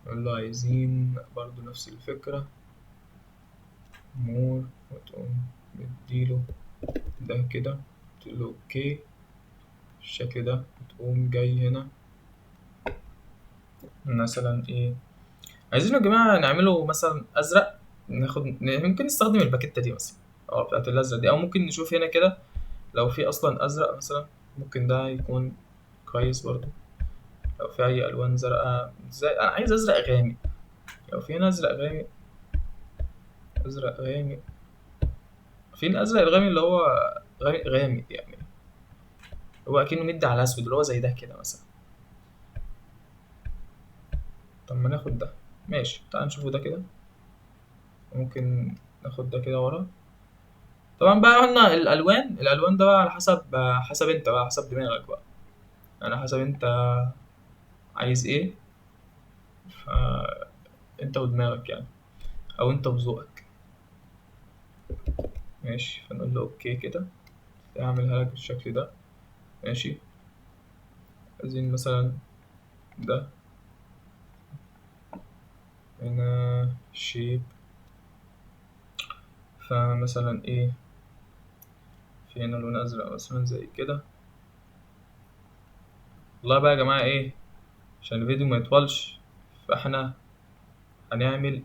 نقول له عايزين برضو نفس الفكرة more، وتقوم مديله ده كده، تقول له okay بالشكل ده، وتقوم جاي هنا مثلا ايه، عايزين يا جماعة نعمله مثلا ازرق، ممكن نستخدم الباكيتة دي مثلا بتاعت الازرق دي، او ممكن نشوف هنا كده لو في اصلا ازرق مثلا، ممكن ده يكون كويس برضو. لو في اي الوان زرقاء، ازاي انا عايز ازرق غامق، لو في هنا ازرق غامق، ازرق غامق، في الازرق الغامق اللي هو غامق غامق يعني، هو اكنه مدي على اسود اللي هو زي ده كده مثلا. طب ما ناخد ده ماشي، تعال نشوفه ده كده، ممكن ناخد ده كده ورا. طبعا بقى قلنا الالوان ده بقى على حسب انت بقى، حسب دماغك بقى، على حسب انت عايز ايه، فانت ودماغك يعني، او انت وذوقك ماشي. فنقول له okay كده، اعملها لك بالشكل ده ماشي. عايزين مثلا ده هنا shape، فمثلا ايه في هنا لون ازرق مثلا زي كده. والله بقى يا جماعة ايه، عشان الفيديو ما يطولش فاحنا هنعمل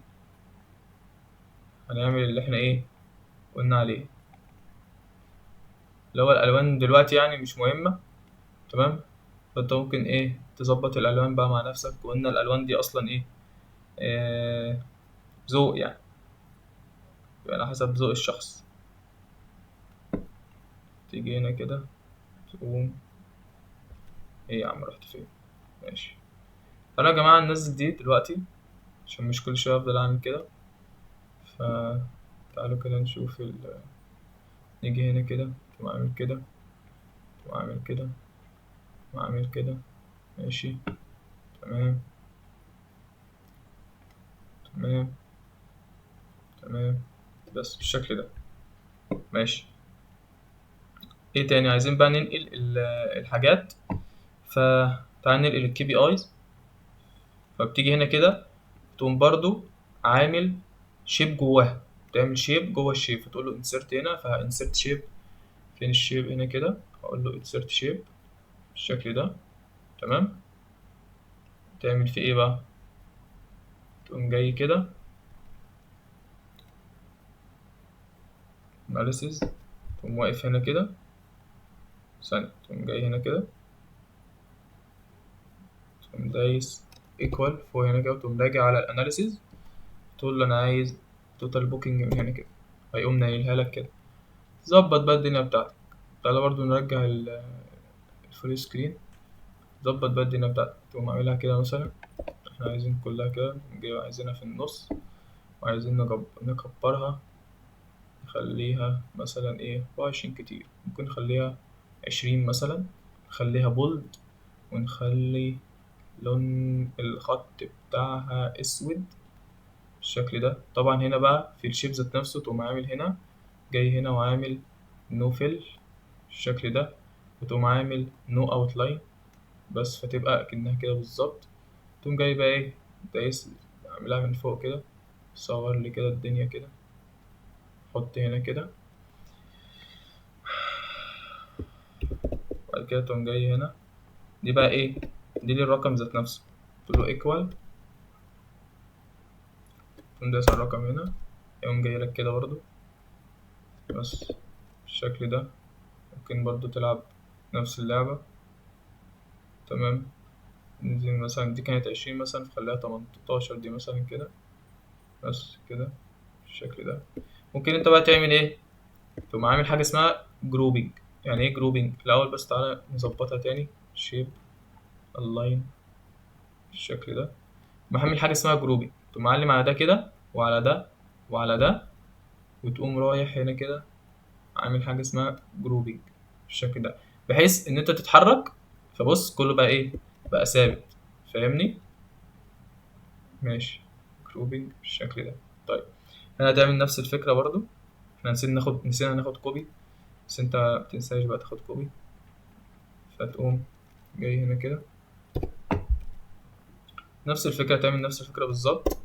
اللي احنا ايه قلنا عليه، اللي هو الالوان دلوقتي يعني مش مهمة. تمام، فانت ممكن ايه تظبط الالوان بقى مع نفسك، وقلنا الالوان دي اصلا ايه، ذوق يعني، على حسب ذوق الشخص. تيجي هنا كده تقوم ايه يا عم رحت فين؟ ماشي. تعالوا يا جماعة ننزل دي دلوقتي عشان مش كل شوية افضل اعمل كده. فتعالوا كده نشوف نيجي هنا كده تقوم عامل كده، تقوم عامل كده، تقوم عامل كده. ماشي تمام تمام تمام، بس بالشكل ده. ماشي. ايه تاني عايزين بقى ننقل الحاجات، فتعال ننقل الكي بي ايز. فبتيجي هنا كده تقوم برضو عامل shape جواها، تعمل shape جوه ال shape، فتقول له insert هنا، فه insert shape. فين ال shape؟ هنا كده هقول له insert shape بالشكل ده. تمام. تعمل فيه ايه بقى؟ تقوم جاي كده analysis، تقوم واقف هنا كده ثانية، تقوم جاي هنا كده تقوم دايس equal فوق هنا كده، وتقوم راجع على ال analysis تقول له انا عايز total booking من هنا كده، هيقوم نايلها لك كده. ظبط بقى الدنيا بتاعتك. تعالى برضو نرجع ال full screen. ظبط بقى الدنيا بتاعتك، تقوم عاملها كده مثلا، احنا عايزين كلها كده، نجيب عايزينها في النص، وعايزين نكبرها نخليها مثلا ايه 24 كتير، ممكن نخليها 20 مثلا، نخليها bold، ونخلي لون الخط بتاعها اسود بالشكل ده. طبعا هنا بقى في ال shape ذات نفسه تقوم عامل هنا، جاي هنا وعامل no fill بالشكل ده، وتقوم عامل no outline بس، فتبقى اكنها كده بالظبط. تقوم جاي بقى ايه دايس عاملها من فوق كده، صور لي كده الدنيا كده، حط هنا كده، وبعد كده تقوم جاي هنا دي بقى ايه، دي للرقم ذات نفسه، تقول له equal، تقوم دايس على الرقم هنا، يقوم جاي لك كده برضو بس بالشكل ده. ممكن برضو تلعب نفس اللعبة. تمام. ننزل مثلا دي كانت 20 مثلا، فخليها 18 دي مثلا كده بس كده بالشكل ده. ممكن انت بقى تعمل ايه، تقوم عامل حاجة اسمها grouping. يعني ايه grouping؟ الأول بس تعالى نظبطها تاني، shape align بالشكل ده. بعمل حاجة اسمها grouping، تقوم معلم على ده كده وعلى ده وعلى ده، وتقوم رايح هنا كده عامل حاجة اسمها grouping بالشكل ده، بحيث إن أنت تتحرك فبص كله بقى إيه، بقى ثابت. فاهمني؟ ماشي، grouping بالشكل ده. طيب هنا هتعمل نفس الفكرة برضو، احنا نسينا ناخد copy، بس انت متنساش بقى تاخد copy. فتقوم جاي هنا كده نفس الفكرة، تعمل نفس الفكرة بالظبط.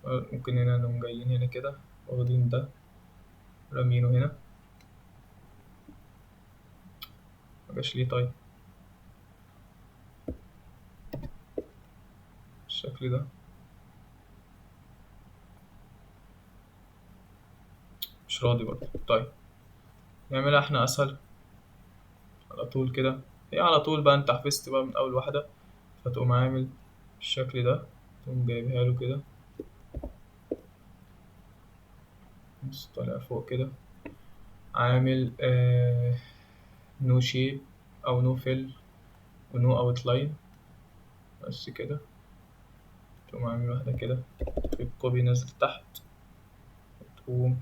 ممكن هنا نقوم جايين هنا كده واخدين ده رامينه هنا، مجاش ليه طيب بالشكل ده، مش راضي برضه. طيب نعملها احنا اسهل على طول كده، هي على طول بقى انت حفظت بقى من اول واحدة، فتقوم عامل بالشكل ده، تقوم جايبها له كده بص طالع فوق كده، عامل no shape او no fill و no outline بس كده. تقوم عامل واحدة كده copy نازل تحت، وتقوم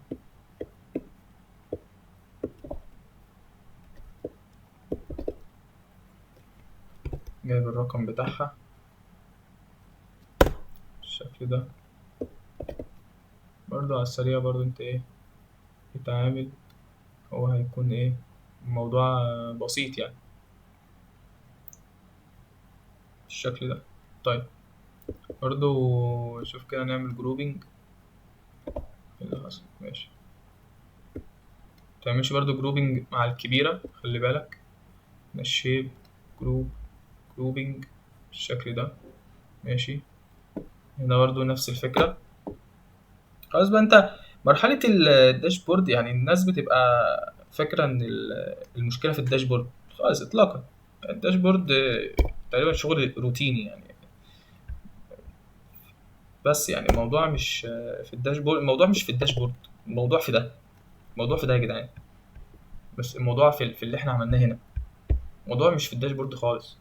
جايب الرقم بتاعها بالشكل ده برضو على السريع. برضو انت ايه بتعامل، هو هيكون ايه الموضوع بسيط يعني بالشكل ده. طيب برضو شوف كده نعمل grouping اللي حصل. ماشي، متعملش برضو grouping مع الكبيرة، خلي بالك. ال shape group grouping بالشكل ده. ماشي، هنا برضو نفس الفكرة. خلاص بقى انت مرحلة ال dashboard، يعني الناس بتبقى فاكرة ان المشكلة في ال dashboard خالص، اطلاقا. ال dashboard تقريبا شغل روتيني يعني، بس يعني الموضوع مش في ال dashboard، الموضوع مش في ال dashboard، الموضوع في ده، الموضوع في ده يا جدعان. بس الموضوع في اللي احنا عملناه هنا، الموضوع مش في ال dashboard خالص.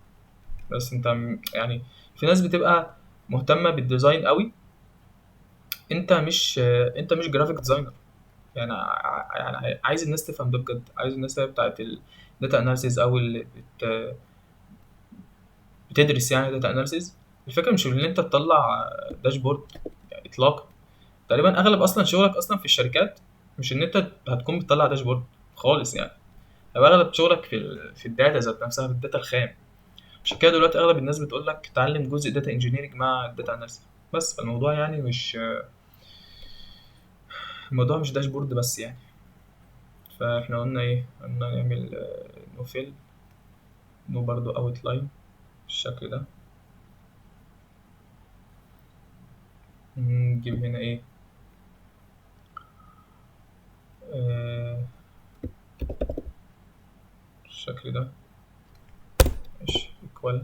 بس انت يعني في ناس بتبقى مهتمة بال design قوي، انت مش graphic designer يعني. يعني عايز الناس تفهم ده بجد، عايز الناس اللي بتاعت ال data analysis او اللي بتدرس يعني data analysis. الفكرة مش ان انت تطلع dashboard يعني اطلاقا. تقريبا اغلب اصلا شغلك اصلا في الشركات مش ان انت هتكون بتطلع dashboard خالص يعني، اغلب شغلك في ال data ذات نفسها، في ال data الخام. عشان كده دلوقتي اغلب الناس بتقول لك اتعلم جزء data engineering مع ال data analysis بس. فالموضوع يعني مش، الموضوع مش dashboard بس يعني. فاحنا قلنا ايه؟ قلنا نعمل no fill، no برضو outline بالشكل ده. نجيب هنا ايه؟ بالشكل ده. ماشي، equal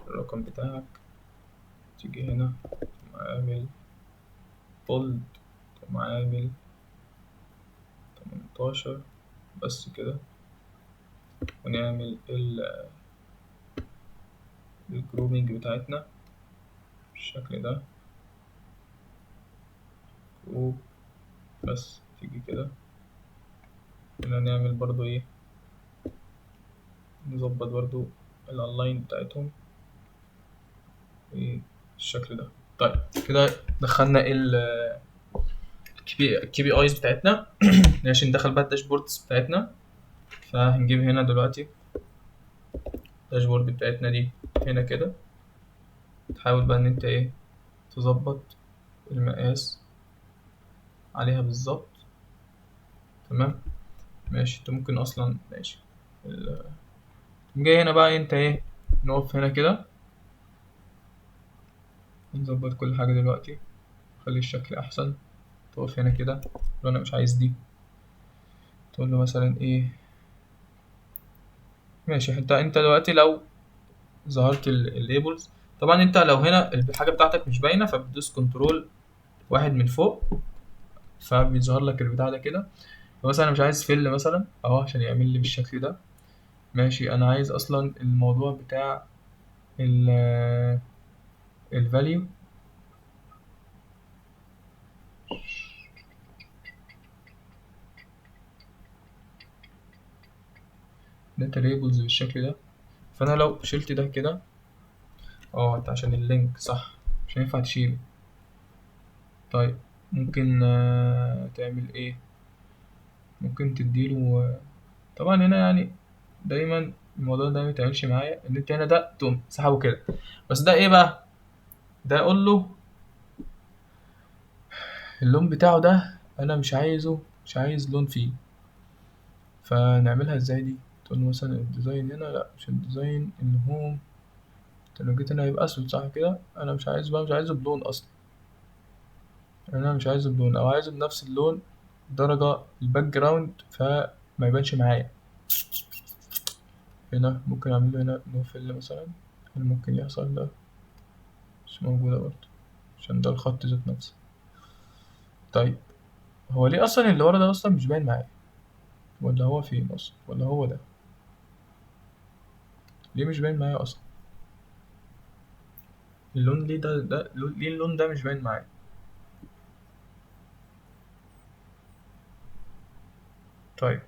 الرقم بتاعك، تيجي هنا تقوم عامل bold، تقوم عامل 18 بس كده، ونعمل ال grouping بتاعتنا بالشكل ده، group بس تيجي كده. هنا نعمل برضو ايه؟ نظبط برضو ال align بتاعتهم بالشكل ده. طيب كده دخلنا ال KPIs بتاعتنا. ماشي، ندخل بقى ال dashboards بتاعتنا. فهنجيب هنا دلوقتي ال dashboard بتاعتنا دي هنا كده. تحاول بقى ان انت ايه؟ تظبط المقاس عليها بالظبط. تمام، ماشي. انت ممكن اصلا ماشي جاي هنا بقى انت ايه؟ نقف هنا كده نظبط كل حاجة دلوقتي، خلي الشكل احسن. تقف هنا كده، لو انا مش عايز دي تقول له مثلا ايه؟ ماشي. انت دلوقتي لو ظهرت ال labels، طبعا انت لو هنا الحاجة بتاعتك مش باينة فبتدوس control 1 من فوق فبيظهر لك البتاع ده كده. فمثلا انا مش عايز fill مثلا اهو عشان يعمل لي بالشكل ده. ماشي، انا عايز اصلا الموضوع بتاع ال value. data labels بالشكل ده. فانا لو شلت ده كده، انت عشان ال link صح مش هينفع تشيله. طيب ممكن تعمل ايه؟ ممكن تديله، طبعا هنا يعني دايما الموضوع ده ما بيتعملش معايا، ان انت هنا ده تقوم سحبه كده، بس ده ايه بقى؟ ده اقول له اللون بتاعه ده انا مش عايزه، مش عايز لون فيه. فنعملها ازاي دي؟ تقول له مثلا ال design هنا، لا مش ال design، ال home. انت لو جيت هنا هيبقى اسود صح كده؟ انا مش عايز بقى، مش عايزه بلون اصلا، انا مش عايزه بلون، او عايزه بنفس اللون درجة ال background فما يبانش معايا. هنا ممكن اعمل له هنا no fill مثلا، هل ممكن يحصل ده؟ مش موجودة برضه عشان ده الخط ذات نفسه. طيب هو ليه اصلا اللي ورا ده اصلا مش باين معايا؟ ولا هو فين اصلا؟ ولا هو ده ليه مش باين معايا اصلا؟ اللون ليه ده، ده ليه اللون ده مش باين معايا؟ طيب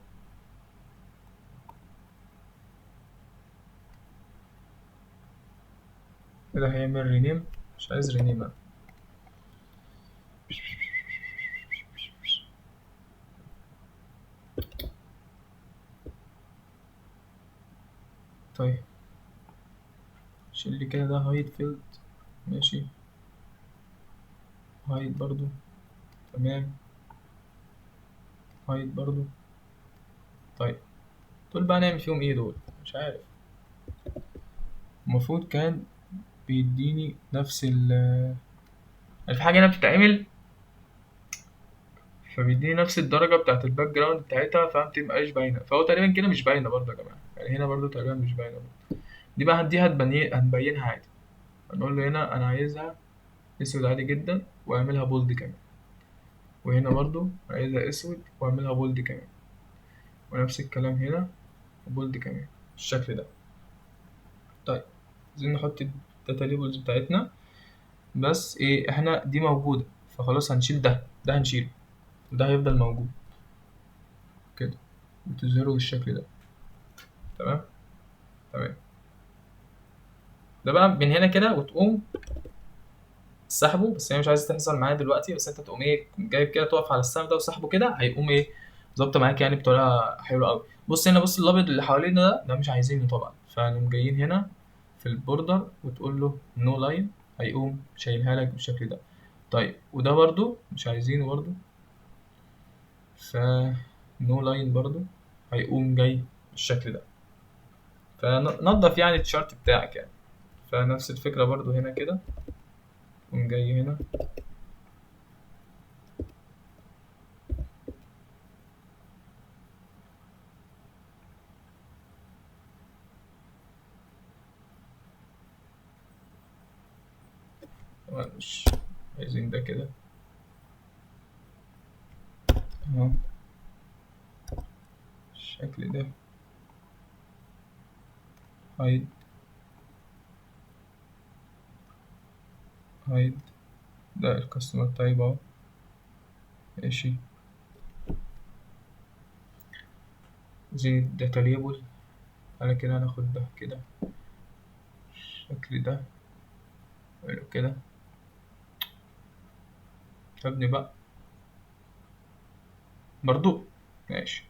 كده هيعمل rename، مش عايز rename انا. طيب شيل لي كده ده hide field، ماشي hide برضو، تمام. hide برضو. طيب دول بقى نعمل فيهم ايه دول؟ مش عارف. المفروض كان بيديني نفس ال، يعني في حاجة هنا بتتعمل فبيديني نفس الدرجة بتاعت ال background بتاعتها، فما بتبقاش باينة. فهو تقريبا كده مش باينة برضه يا جماعة، يعني هنا برضه تقريبا مش باينة برضه. دي بقى دي هنبينها عادي، هنقول له هنا أنا عايزها أسود عادي جدا وأعملها bold كمان، وهنا برضه عايزها أسود وأعملها bold كمان، ونفس الكلام هنا bold كمان بالشكل ده. طيب عايزين نحط ال data labels بتاعتنا، بس ايه احنا دي موجودة فخلاص هنشيل ده، ده هنشيله وده هيفضل موجود كده وتظهره بالشكل ده. تمام تمام. ده بقى من هنا كده وتقوم سحبه، بس هي مش عايزه تحصل معايا دلوقتي، بس انت تقوم ايه جايب كده تقف على السهم ده وسحبه كده، هيقوم ايه ظابطه معاك يعني بطريقه حلوه قوي. بص هنا، بص الابيض اللي حوالينا ده، ده مش عايزينه طبعا، فنقوم جايين هنا في ال border وتقول له no line، هيقوم شايلها لك بالشكل ده. طيب وده برضو مش عايزينه برضو، ف no line برضو هيقوم جاي بالشكل ده. فنضف يعني ال chart بتاعك يعني. فنفس الفكرة برضو هنا كده، تقوم جاي هنا طبعا مش عايزين ده كده اهو الشكل ده، hide hide ده ال customer type اهو ماشي. عايزين ال data label على كده، هناخد ده كده الشكل ده حلو كده. ابني بقى برضو ماشي،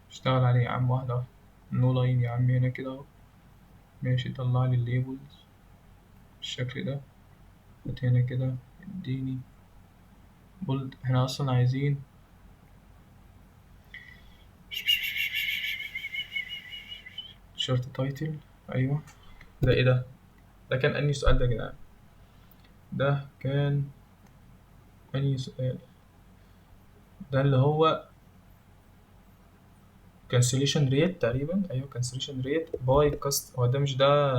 اشتغل عليه يا عم واحدة واحدة. no line يا عم هنا كده اهو ماشي. طلع لي ال labels بالشكل ده، هات هنا كده اديني bold. احنا اصلا عايزين chart title. ايوه ده ايه ده؟ ده كان انهي سؤال ده يا جدعان؟ ده كان انهي سؤال؟ ده اللي هو cancellation rate تقريبا. ايوه cancellation rate by cust. هو ده مش ده،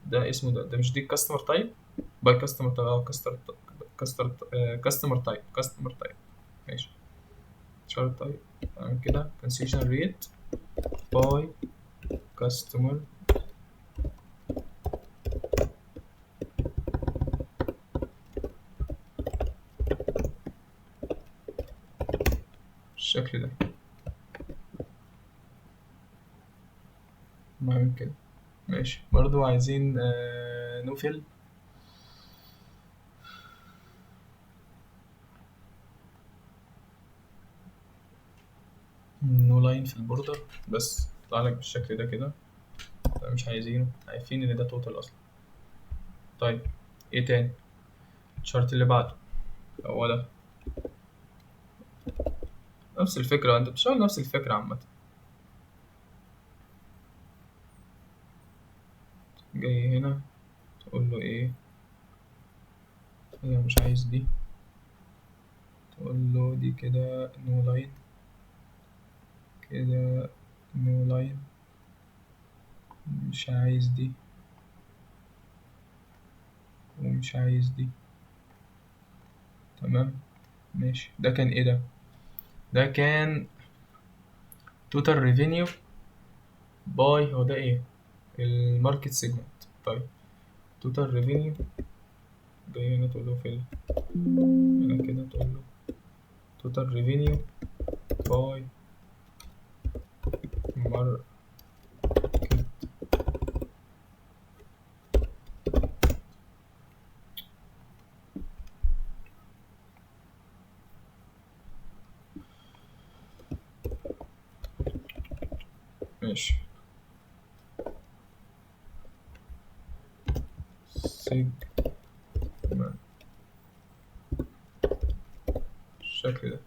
ده اسمه ده، ده مش دي customer type by customer type. Customer type، customer type ماشي. chart type تمام كده. cancellation rate by customer بالشكل ده. المهم كده ماشي. برضو عايزين no fill. no line في ال border بس يطلع لك بالشكل ده كده، ده مش عايزينه، عارفين ان ده total اصلا. طيب ايه تاني؟ ال chart اللي بعده هو ده، نفس الفكرة، انت بتشتغل نفس الفكرة عامة. جاي هنا تقول له ايه؟ انا مش عايز دي، تقول له دي كده no line، كده no line، مش عايز دي ومش عايز دي. تمام ماشي. ده كان ايه ده؟ ده كان total revenue by، هو ده ايه؟ ال market segment. طيب total revenue جاي هنا تقول له في هنا كده تقول له total revenue by market. ماشي segment بالشكل ده.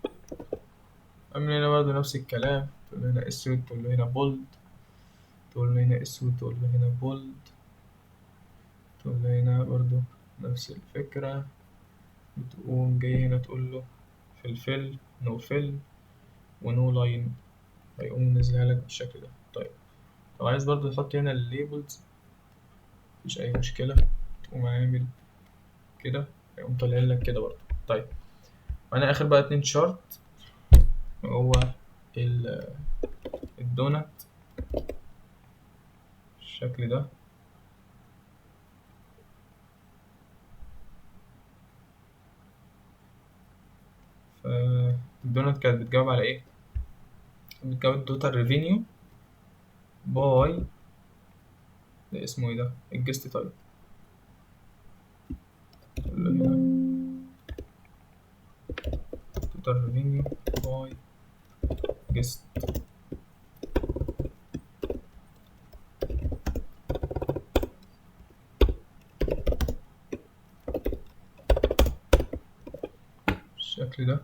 له نفس الكلام، تقول له هنا اسود، تقول له هنا bold، تقول له هنا اسود، تقول له هنا bold، تقول له هنا برضو نفس الفكرة، وتقوم جاي هنا تقول له في ال fill no fill و no line، هيقوم منزلها لك بالشكل ده. طيب لو عايز برضو تحط هنا ال labels مفيش أي مشكلة، تقوم عامل كده هيقوم طالعين لك كده برضو. طيب وأنا آخر بقى 2 chart، هو الدونت بالشكل ده، فالدونت كانت بتجاوب على ايه؟ بتجاوب ال total revenue by ده اسمه ايه ده؟ ال guest type. تقول له هنا total revenue by guest. بالشكل ده.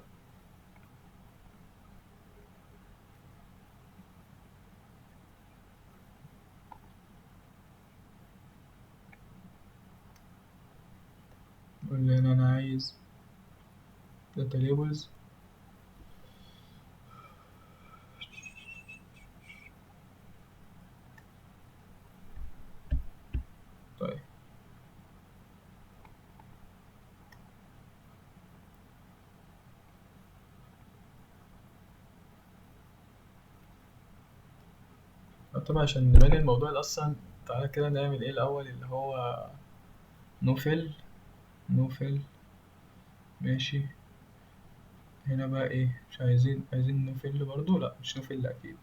قول لي هنا انا عايز data labels. طيب طبعا عشان نبان الموضوع ده اصلا تعالى كده نعمل ايه الاول، اللي هو no fill، no fill ماشي. هنا بقى ايه، مش عايزين، عايزين no fill برضو، لا مش no fill اكيد.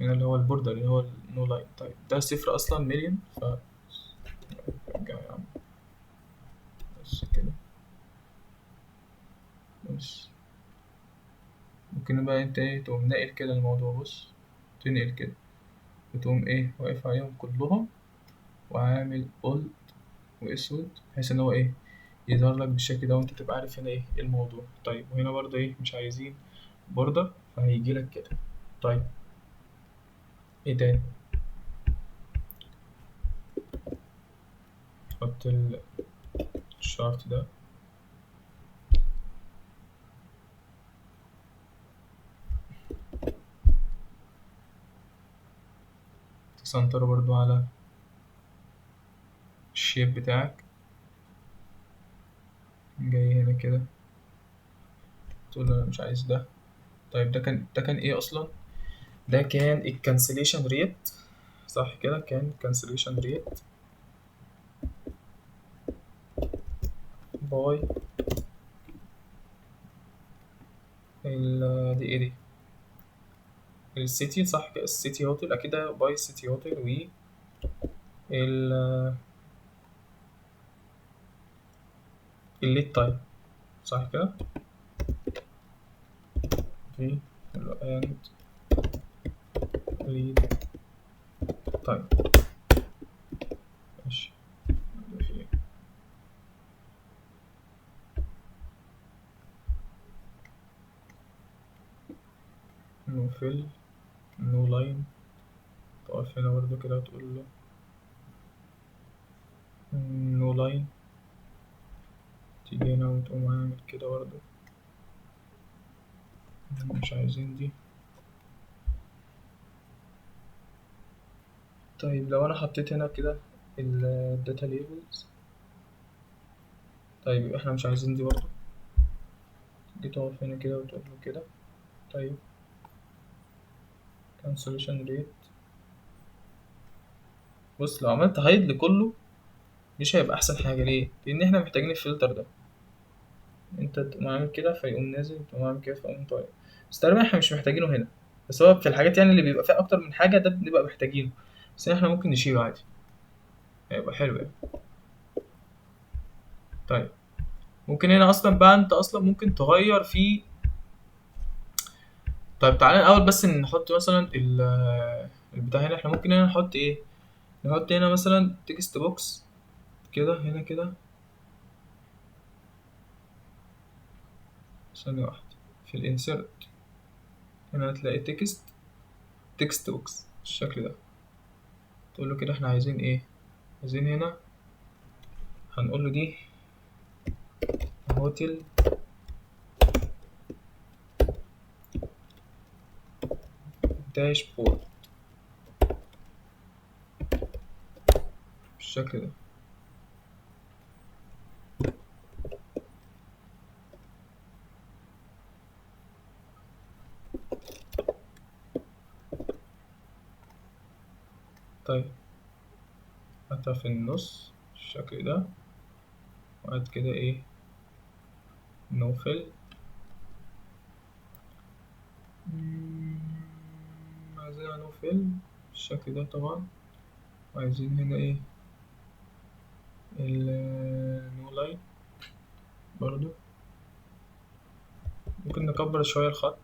هنا اللي هو ال border اللي هو ال no line. طيب ده صفر اصلا مليون، ف ارجع يا عم بس كده بس. ممكن بقى انت ايه تقوم ناقل كده الموضوع، بص تنقل كده وتقوم ايه واقف عليهم كلهم وعامل bold واسود بحيث ان هو ايه يظهر لك بالشكل ده وانت تبقى عارف هنا ايه الموضوع. طيب وهنا برضه ايه مش عايزين border فهيجي لك كده. طيب ايه تاني، حط ال chart ده تسنتره برضو على ال shape بتاعك، جاي هنا كده تقول له انا مش عايز ده. طيب ده كان ايه اصلا؟ ده كان ال cancellation rate صح كده، كان cancellation rate by ال دي ايه دي ال city صح كده، ال city hotel اكيد by city hotel و ال lead time صح كده، في and lead time ماشي. no fill no line، تقف هنا برضو كده وتقول له no line، تيجي هنا وتقوم عامل كده برضو، مش عايزين دي. طيب لو انا حطيت هنا كده ال data labels، طيب يبقى احنا مش عايزين دي برضو، تيجي تقف هنا كده وتقول له كده. طيب cancellation rate، بص لو عملت hide لكله مش هيبقى احسن حاجه. ليه؟ لان احنا محتاجين الفلتر ده، انت تقوم عامل كده فيقوم نازل، تقوم عامل كده فيقوم طالع، بس تقريبا احنا مش محتاجينه هنا، بس هو في الحاجات اللي بيبقى فيها اكتر من حاجه ده بنبقى محتاجينه، بس احنا ممكن نشيله عادي هيبقى حلو. طيب ممكن هنا اصلا بقى انت اصلا ممكن تغير في، طيب تعالى الاول بس نحط مثلا البتاع هنا، احنا ممكن هنا نحط ايه؟ نحط هنا مثلا text box كده هنا كده، ثانية واحدة. في ال insert هنا هتلاقي text box بالشكل ده. تقول له كده احنا عايزين ايه؟ عايزين هنا هنقول له دي hotel dashboard بالشكل ده. طيب حتى في النص بالشكل ده، وبعد كده ايه no fill. عايزينها no fill بالشكل ده طبعا. وعايزين هنا ايه ال no line برضو. ممكن نكبر شوية الخط.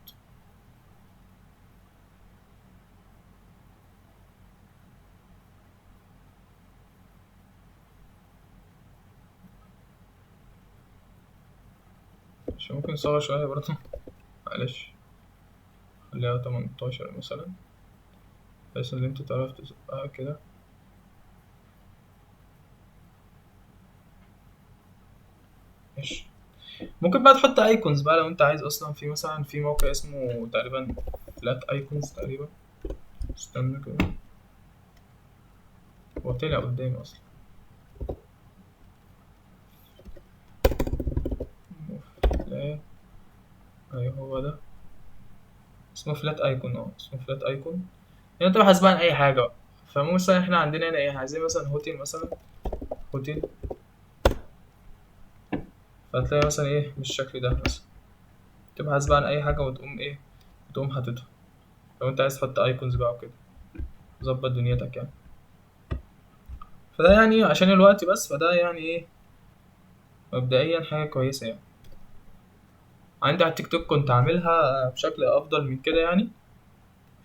مش ممكن نصغر شوية برضه، معلش خليها 18 مثلا، بحيث ان انت تعرف تزقها كده. ماشي. ممكن بقى تحط icons بقى لو انت عايز. اصلا في مثلا في موقع اسمه تقريبا Flaticon تقريبا، استنى كده هو طلع قدامي اصلا. لا ايوه هو ده اسمه Flaticon. اسمه Flaticon. يعني انت بحث بقى عن اي حاجه بقى. فمثلا احنا عندنا هنا ايه، عايزين مثلا هوتيل، مثلا هوتيل، فهتلاقي مثلا ايه بالشكل ده مثلا. تبحث بقى عن اي حاجه وتقوم ايه، وتقوم حاططها. لو انت عايز تحط icons بقى وكده ظبط دنيتك يعني. فده يعني عشان الوقت بس، فده يعني ايه مبدئيا حاجه كويسه يعني. عندي على التيك توك كنت عاملها بشكل افضل من كده يعني،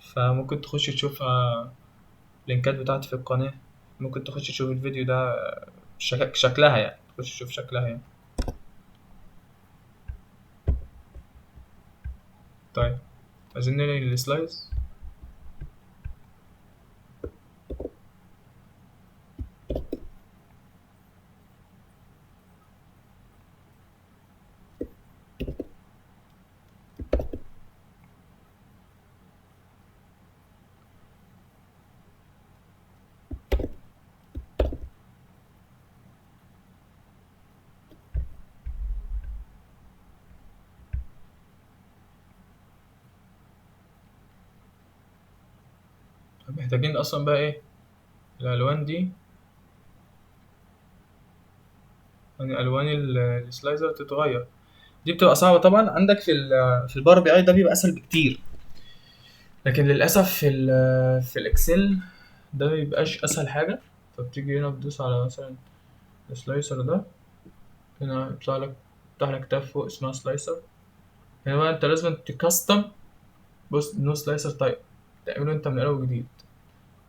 فممكن تخش تشوفها، اللينكات بتاعتي في القناة. ممكن تخش تشوف الفيديو ده شكلها يعني، تخش تشوف شكلها يعني. طيب عايزين ننقل ال slice. محتاجين اصلا بقى ايه الالوان دي، يعني الوان ال slicer تتغير. دي بتبقى صعبه طبعا. عندك في ال Power BI ده بيبقى اسهل بكتير، لكن للاسف في ال Excel ده ما بيبقاش اسهل حاجه. فبتيجي هنا بتدوس على مثلا ال slicer ده، هنا يطلع لك tab فوق اسمها slicer. هنا بقى انت لازم ت custom، بص new slicer type تعمله انت من الاول وجديد.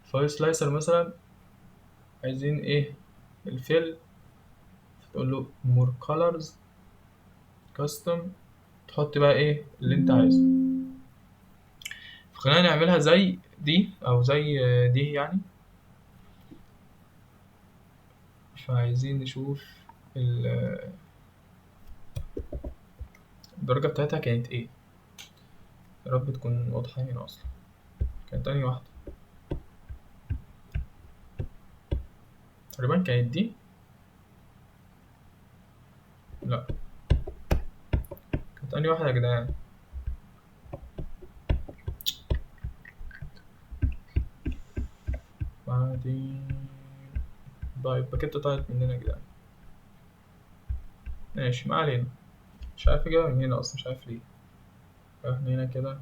فايل slicer مثلا عايزين ايه ال fill، تقول له more colors custom، تحط بقى ايه اللي انت عايزه. فخلينا نعملها زي دي او زي دي يعني. فعايزين نشوف الدرجة بتاعتها كانت ايه، يا رب تكون واضحة هنا اصلا. كانت تاني واحدة تقريبا، كانت دي، لا كانت تاني واحدة يا جدعان. بعدين طيب باكيت طلعت مننا يا جدعان، ماشي ما علينا. مش عارف اجيبها من هنا اصلا، مش عارف ليه احنا هنا كده.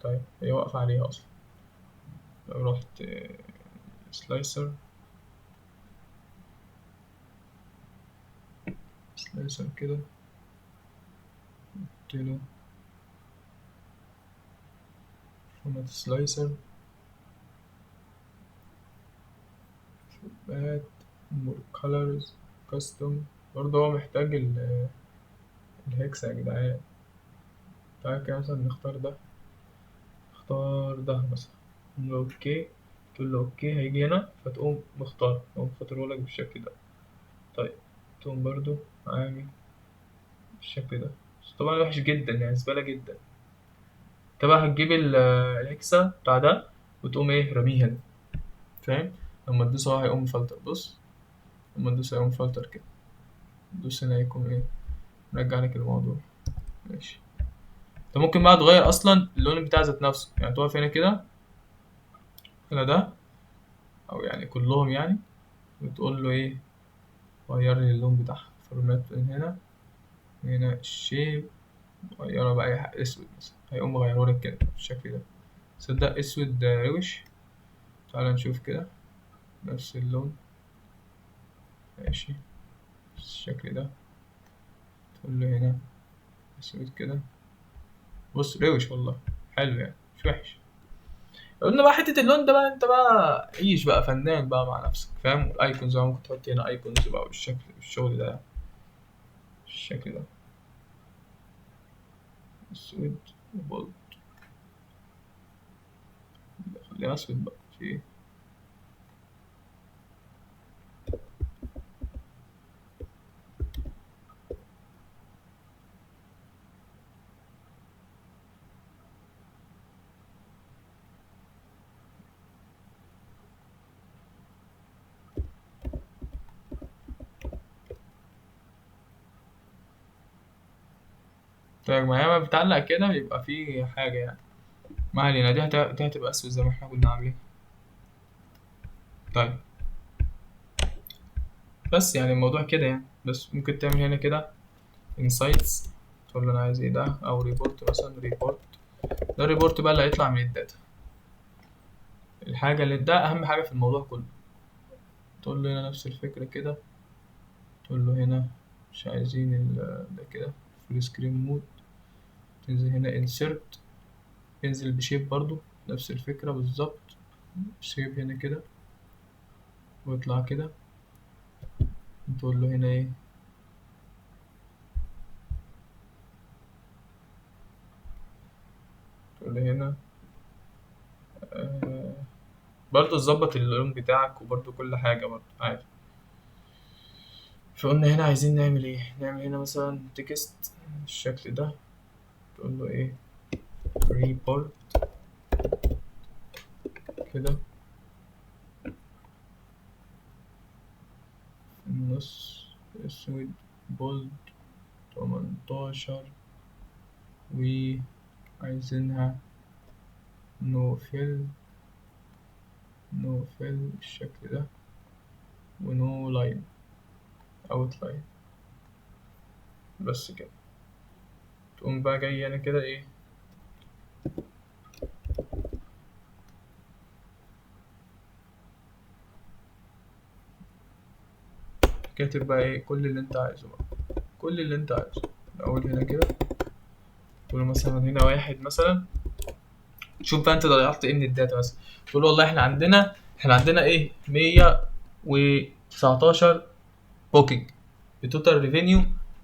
طيب هي واقفة عليها اصلا. لو رحت slicer، slicer كده قلت له format slicer add more colors custom. برضه هو محتاج ال hex يا جدعان. تعالى كده مثلا نختار ده، نختار ده مثلا، نقول له okay، تقول له okay، هيجي هنا فتقوم مختار، يقوم فاتره لك بالشكل ده. طيب تقوم برضو عامل بالشكل ده، بس طبعا وحش جدا يعني، زبالة جدا. انت بقى هتجيب ال hexa بتاع ده وتقوم ايه رمية هنا، فاهم؟ لما تدوس اهو هيقوم فلتر، بص لما تدوس هيقوم فلتر كده، تدوس هنا هيكون ايه رجع لك الموضوع. ماشي، انت ممكن بقى تغير اصلا اللون بتاع ذات نفسه، يعني تقف هنا كده على ده او يعني كلهم يعني، وتقول له ايه غير لي اللون بتاعها، format من هنا، من هنا ال shape غيرها بقى اي حاجة اسود مثلا، هيقوم مغيرة لك كده بالشكل ده. صدق اسود روش، تعالى نشوف كده نفس اللون، ماشي بالشكل ده، تقول له هنا اسود كده، بص روش والله حلو يعني مش وحش. قلنا بقى حتة اللون ده بقى انت بقى عيش بقى فنان بقى مع نفسك، فاهم؟ وال icons بقى ممكن تحط هنا icons بقى والشكل الشغل ده الشكل ده اسود و bold، خليها اسود بقى في ايه. طيب ما هي ما بتعلق كده بيبقى في حاجة يعني، ما علينا، دي هتبقى أسود زي ما احنا كنا عاملين. طيب بس يعني الموضوع كده يعني، بس ممكن تعمل هنا كده insights، تقول له أنا عايز إيه ده، أو report مثلا، report ده ال report بقى اللي هيطلع من ال data، الحاجة اللي ده أهم حاجة في الموضوع كله. تقول له هنا نفس الفكرة كده، تقول له هنا مش عايزين ده كده full screen mode، تنزل هنا insert، تنزل ب shape برضو نفس الفكرة بالظبط، shape هنا كده واطلع كده، تقول له هنا ايه تقول له هنا برضو تظبط اللون بتاعك وبرضو كل حاجة برضو عادي. فقلنا هنا عايزين نعمل ايه، نعمل هنا مثلا text بالشكل ده، تقول له ايه report كده في النص اسود bold 18، وعايزينها no fill، no fill بالشكل ده، و no line outline بس كده. تقوم بقى جاي انا كده ايه كاتب بقى ايه كل اللي انت عايزه بقى، كل اللي انت عايزه من اول هنا كده، تقول له مثلا هنا واحد مثلا، شوف بقى انت ضيعت ايه من ال data مثلا، تقول له والله احنا عندنا ايه 119 booking ب total revenue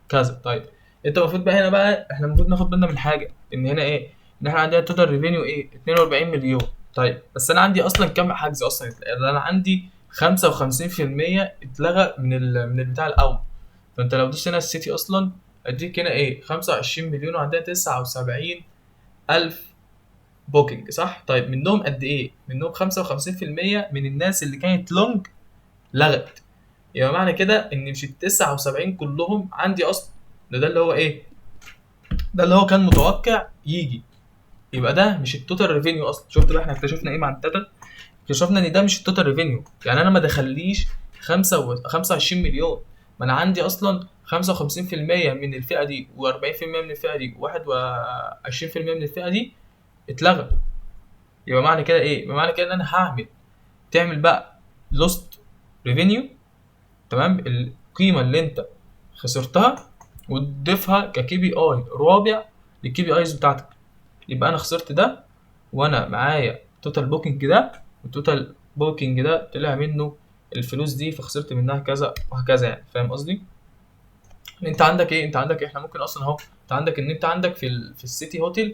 كذا. طيب انت المفروض بقى هنا بقى احنا المفروض ناخد بالنا من حاجة، ان هنا ايه، ان احنا عندنا total revenue ايه 42 مليون. طيب بس انا عندي اصلا كام حجز اصلا اتلغى؟ انا عندي خمسة وخمسين في المية اتلغى من البتاع الاول. فانت لو دوست هنا ال city اصلا اديك هنا ايه 25 مليون، وعندها 79,000 booking صح؟ طيب منهم قد ايه؟ منهم خمسة وخمسين في المية من الناس اللي كانت long لغت. يبقى معنى كده ان مش ال 79 كلهم عندي اصلا، ده اللي هو ايه؟ ده اللي هو كان متوقع يجي، يبقى ده مش ال total revenue اصلا. شفت بقى احنا اكتشفنا ايه مع ال data؟ اكتشفنا ان ده مش ال total revenue، يعني انا ما دخليش 25 مليون، ما انا عندي اصلا خمسة وخمسين في المية من الفئة دي، وأربعين في المية من الفئة دي، وواحد وعشرين في المية من الفئة دي اتلغى. يبقى معنى كده ايه؟ يبقى معنى كده ان انا تعمل بقى lost revenue، تمام، القيمة اللي انت خسرتها وتضيفها ك KPI رابع لل KPIs بتاعتك. يبقى انا خسرت ده وانا معايا total booking ده، وال total booking ده طلع منه الفلوس دي، فخسرت منها كذا وهكذا يعني، فاهم قصدي؟ انت عندك ايه؟ انت عندك احنا ممكن اصلا اهو، انت عندك ان انت عندك في ال city hotel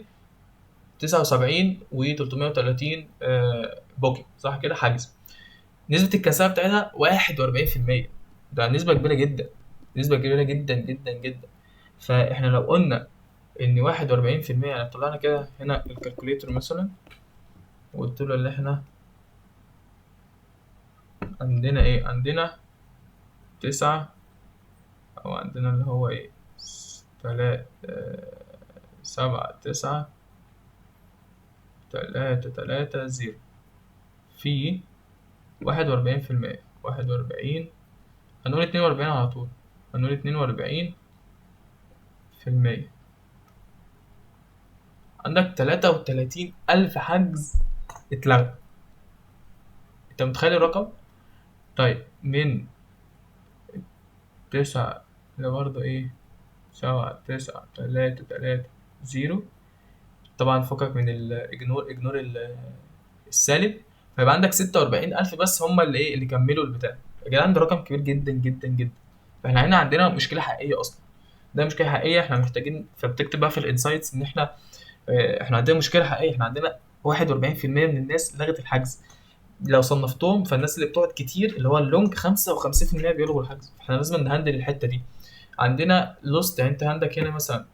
79 و 330 booking، صح كده؟ حجز. نسبة الكسالة بتاعتها 41%، ده نسبة كبيرة جدا، نسبة كبيرة جدا جدا جدا. فاحنا لو قلنا ان 41%، يعني طلعنا كده هنا ال calculator مثلا وقلت له ان احنا عندنا ايه، عندنا 9 او عندنا اللي هو ايه، تلاتة، 7 9 3 3 0 في واحد وأربعين في المية، واحد وأربعين، هنقول اتنين وأربعين على طول، هنقول 42%. عندك 33,000 حجز اتلغى. انت متخيل الرقم؟ طيب من 9 لبرضه ايه، 7 9 3 3 0، طبعا فكك من ال ignore، ignore السالب، فيبقى عندك 46,000 بس هم اللي ايه، اللي كملوا البتاع. يا جدعان ده رقم كبير جدا جدا جدا. فاحنا هنا عندنا مشكلة حقيقية اصلا، ده مشكلة حقيقية احنا محتاجين. فبتكتب بقى في ال insights ان احنا عندنا مشكلة حقيقية، احنا عندنا واحد وأربعين في المية من الناس لغت الحجز. لو صنفتهم فالناس اللي بتقعد كتير اللي هو ال long خمسة وخمسين في المية بيلغوا الحجز، فاحنا لازم ن handle الحتة دي. عندنا lost، يعني انت عندك هنا مثلا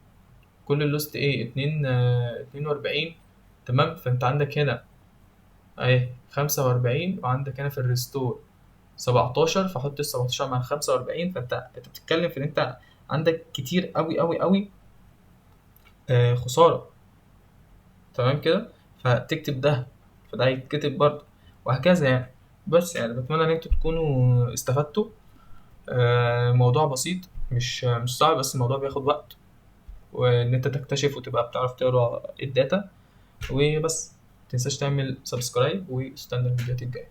كل ال lost ايه، 42، تمام. فانت عندك هنا اهي 45، وعندك هنا في ال restore 17، فحط ال 17 مع ال 45، فانت بتتكلم في ان انت عندك كتير قوي قوي قوي، خسارة، تمام كده. فتكتب ده، فده هيتكتب برضه وهكذا يعني. بس بتمنى ان انتوا تكونوا استفدتوا. موضوع بسيط، مش صعب، بس الموضوع بياخد وقت، وان انت تكتشف وتبقى بتعرف تقرا ال data وبس. متنساش تعمل subscribe واستنى الفيديوهات الجايه.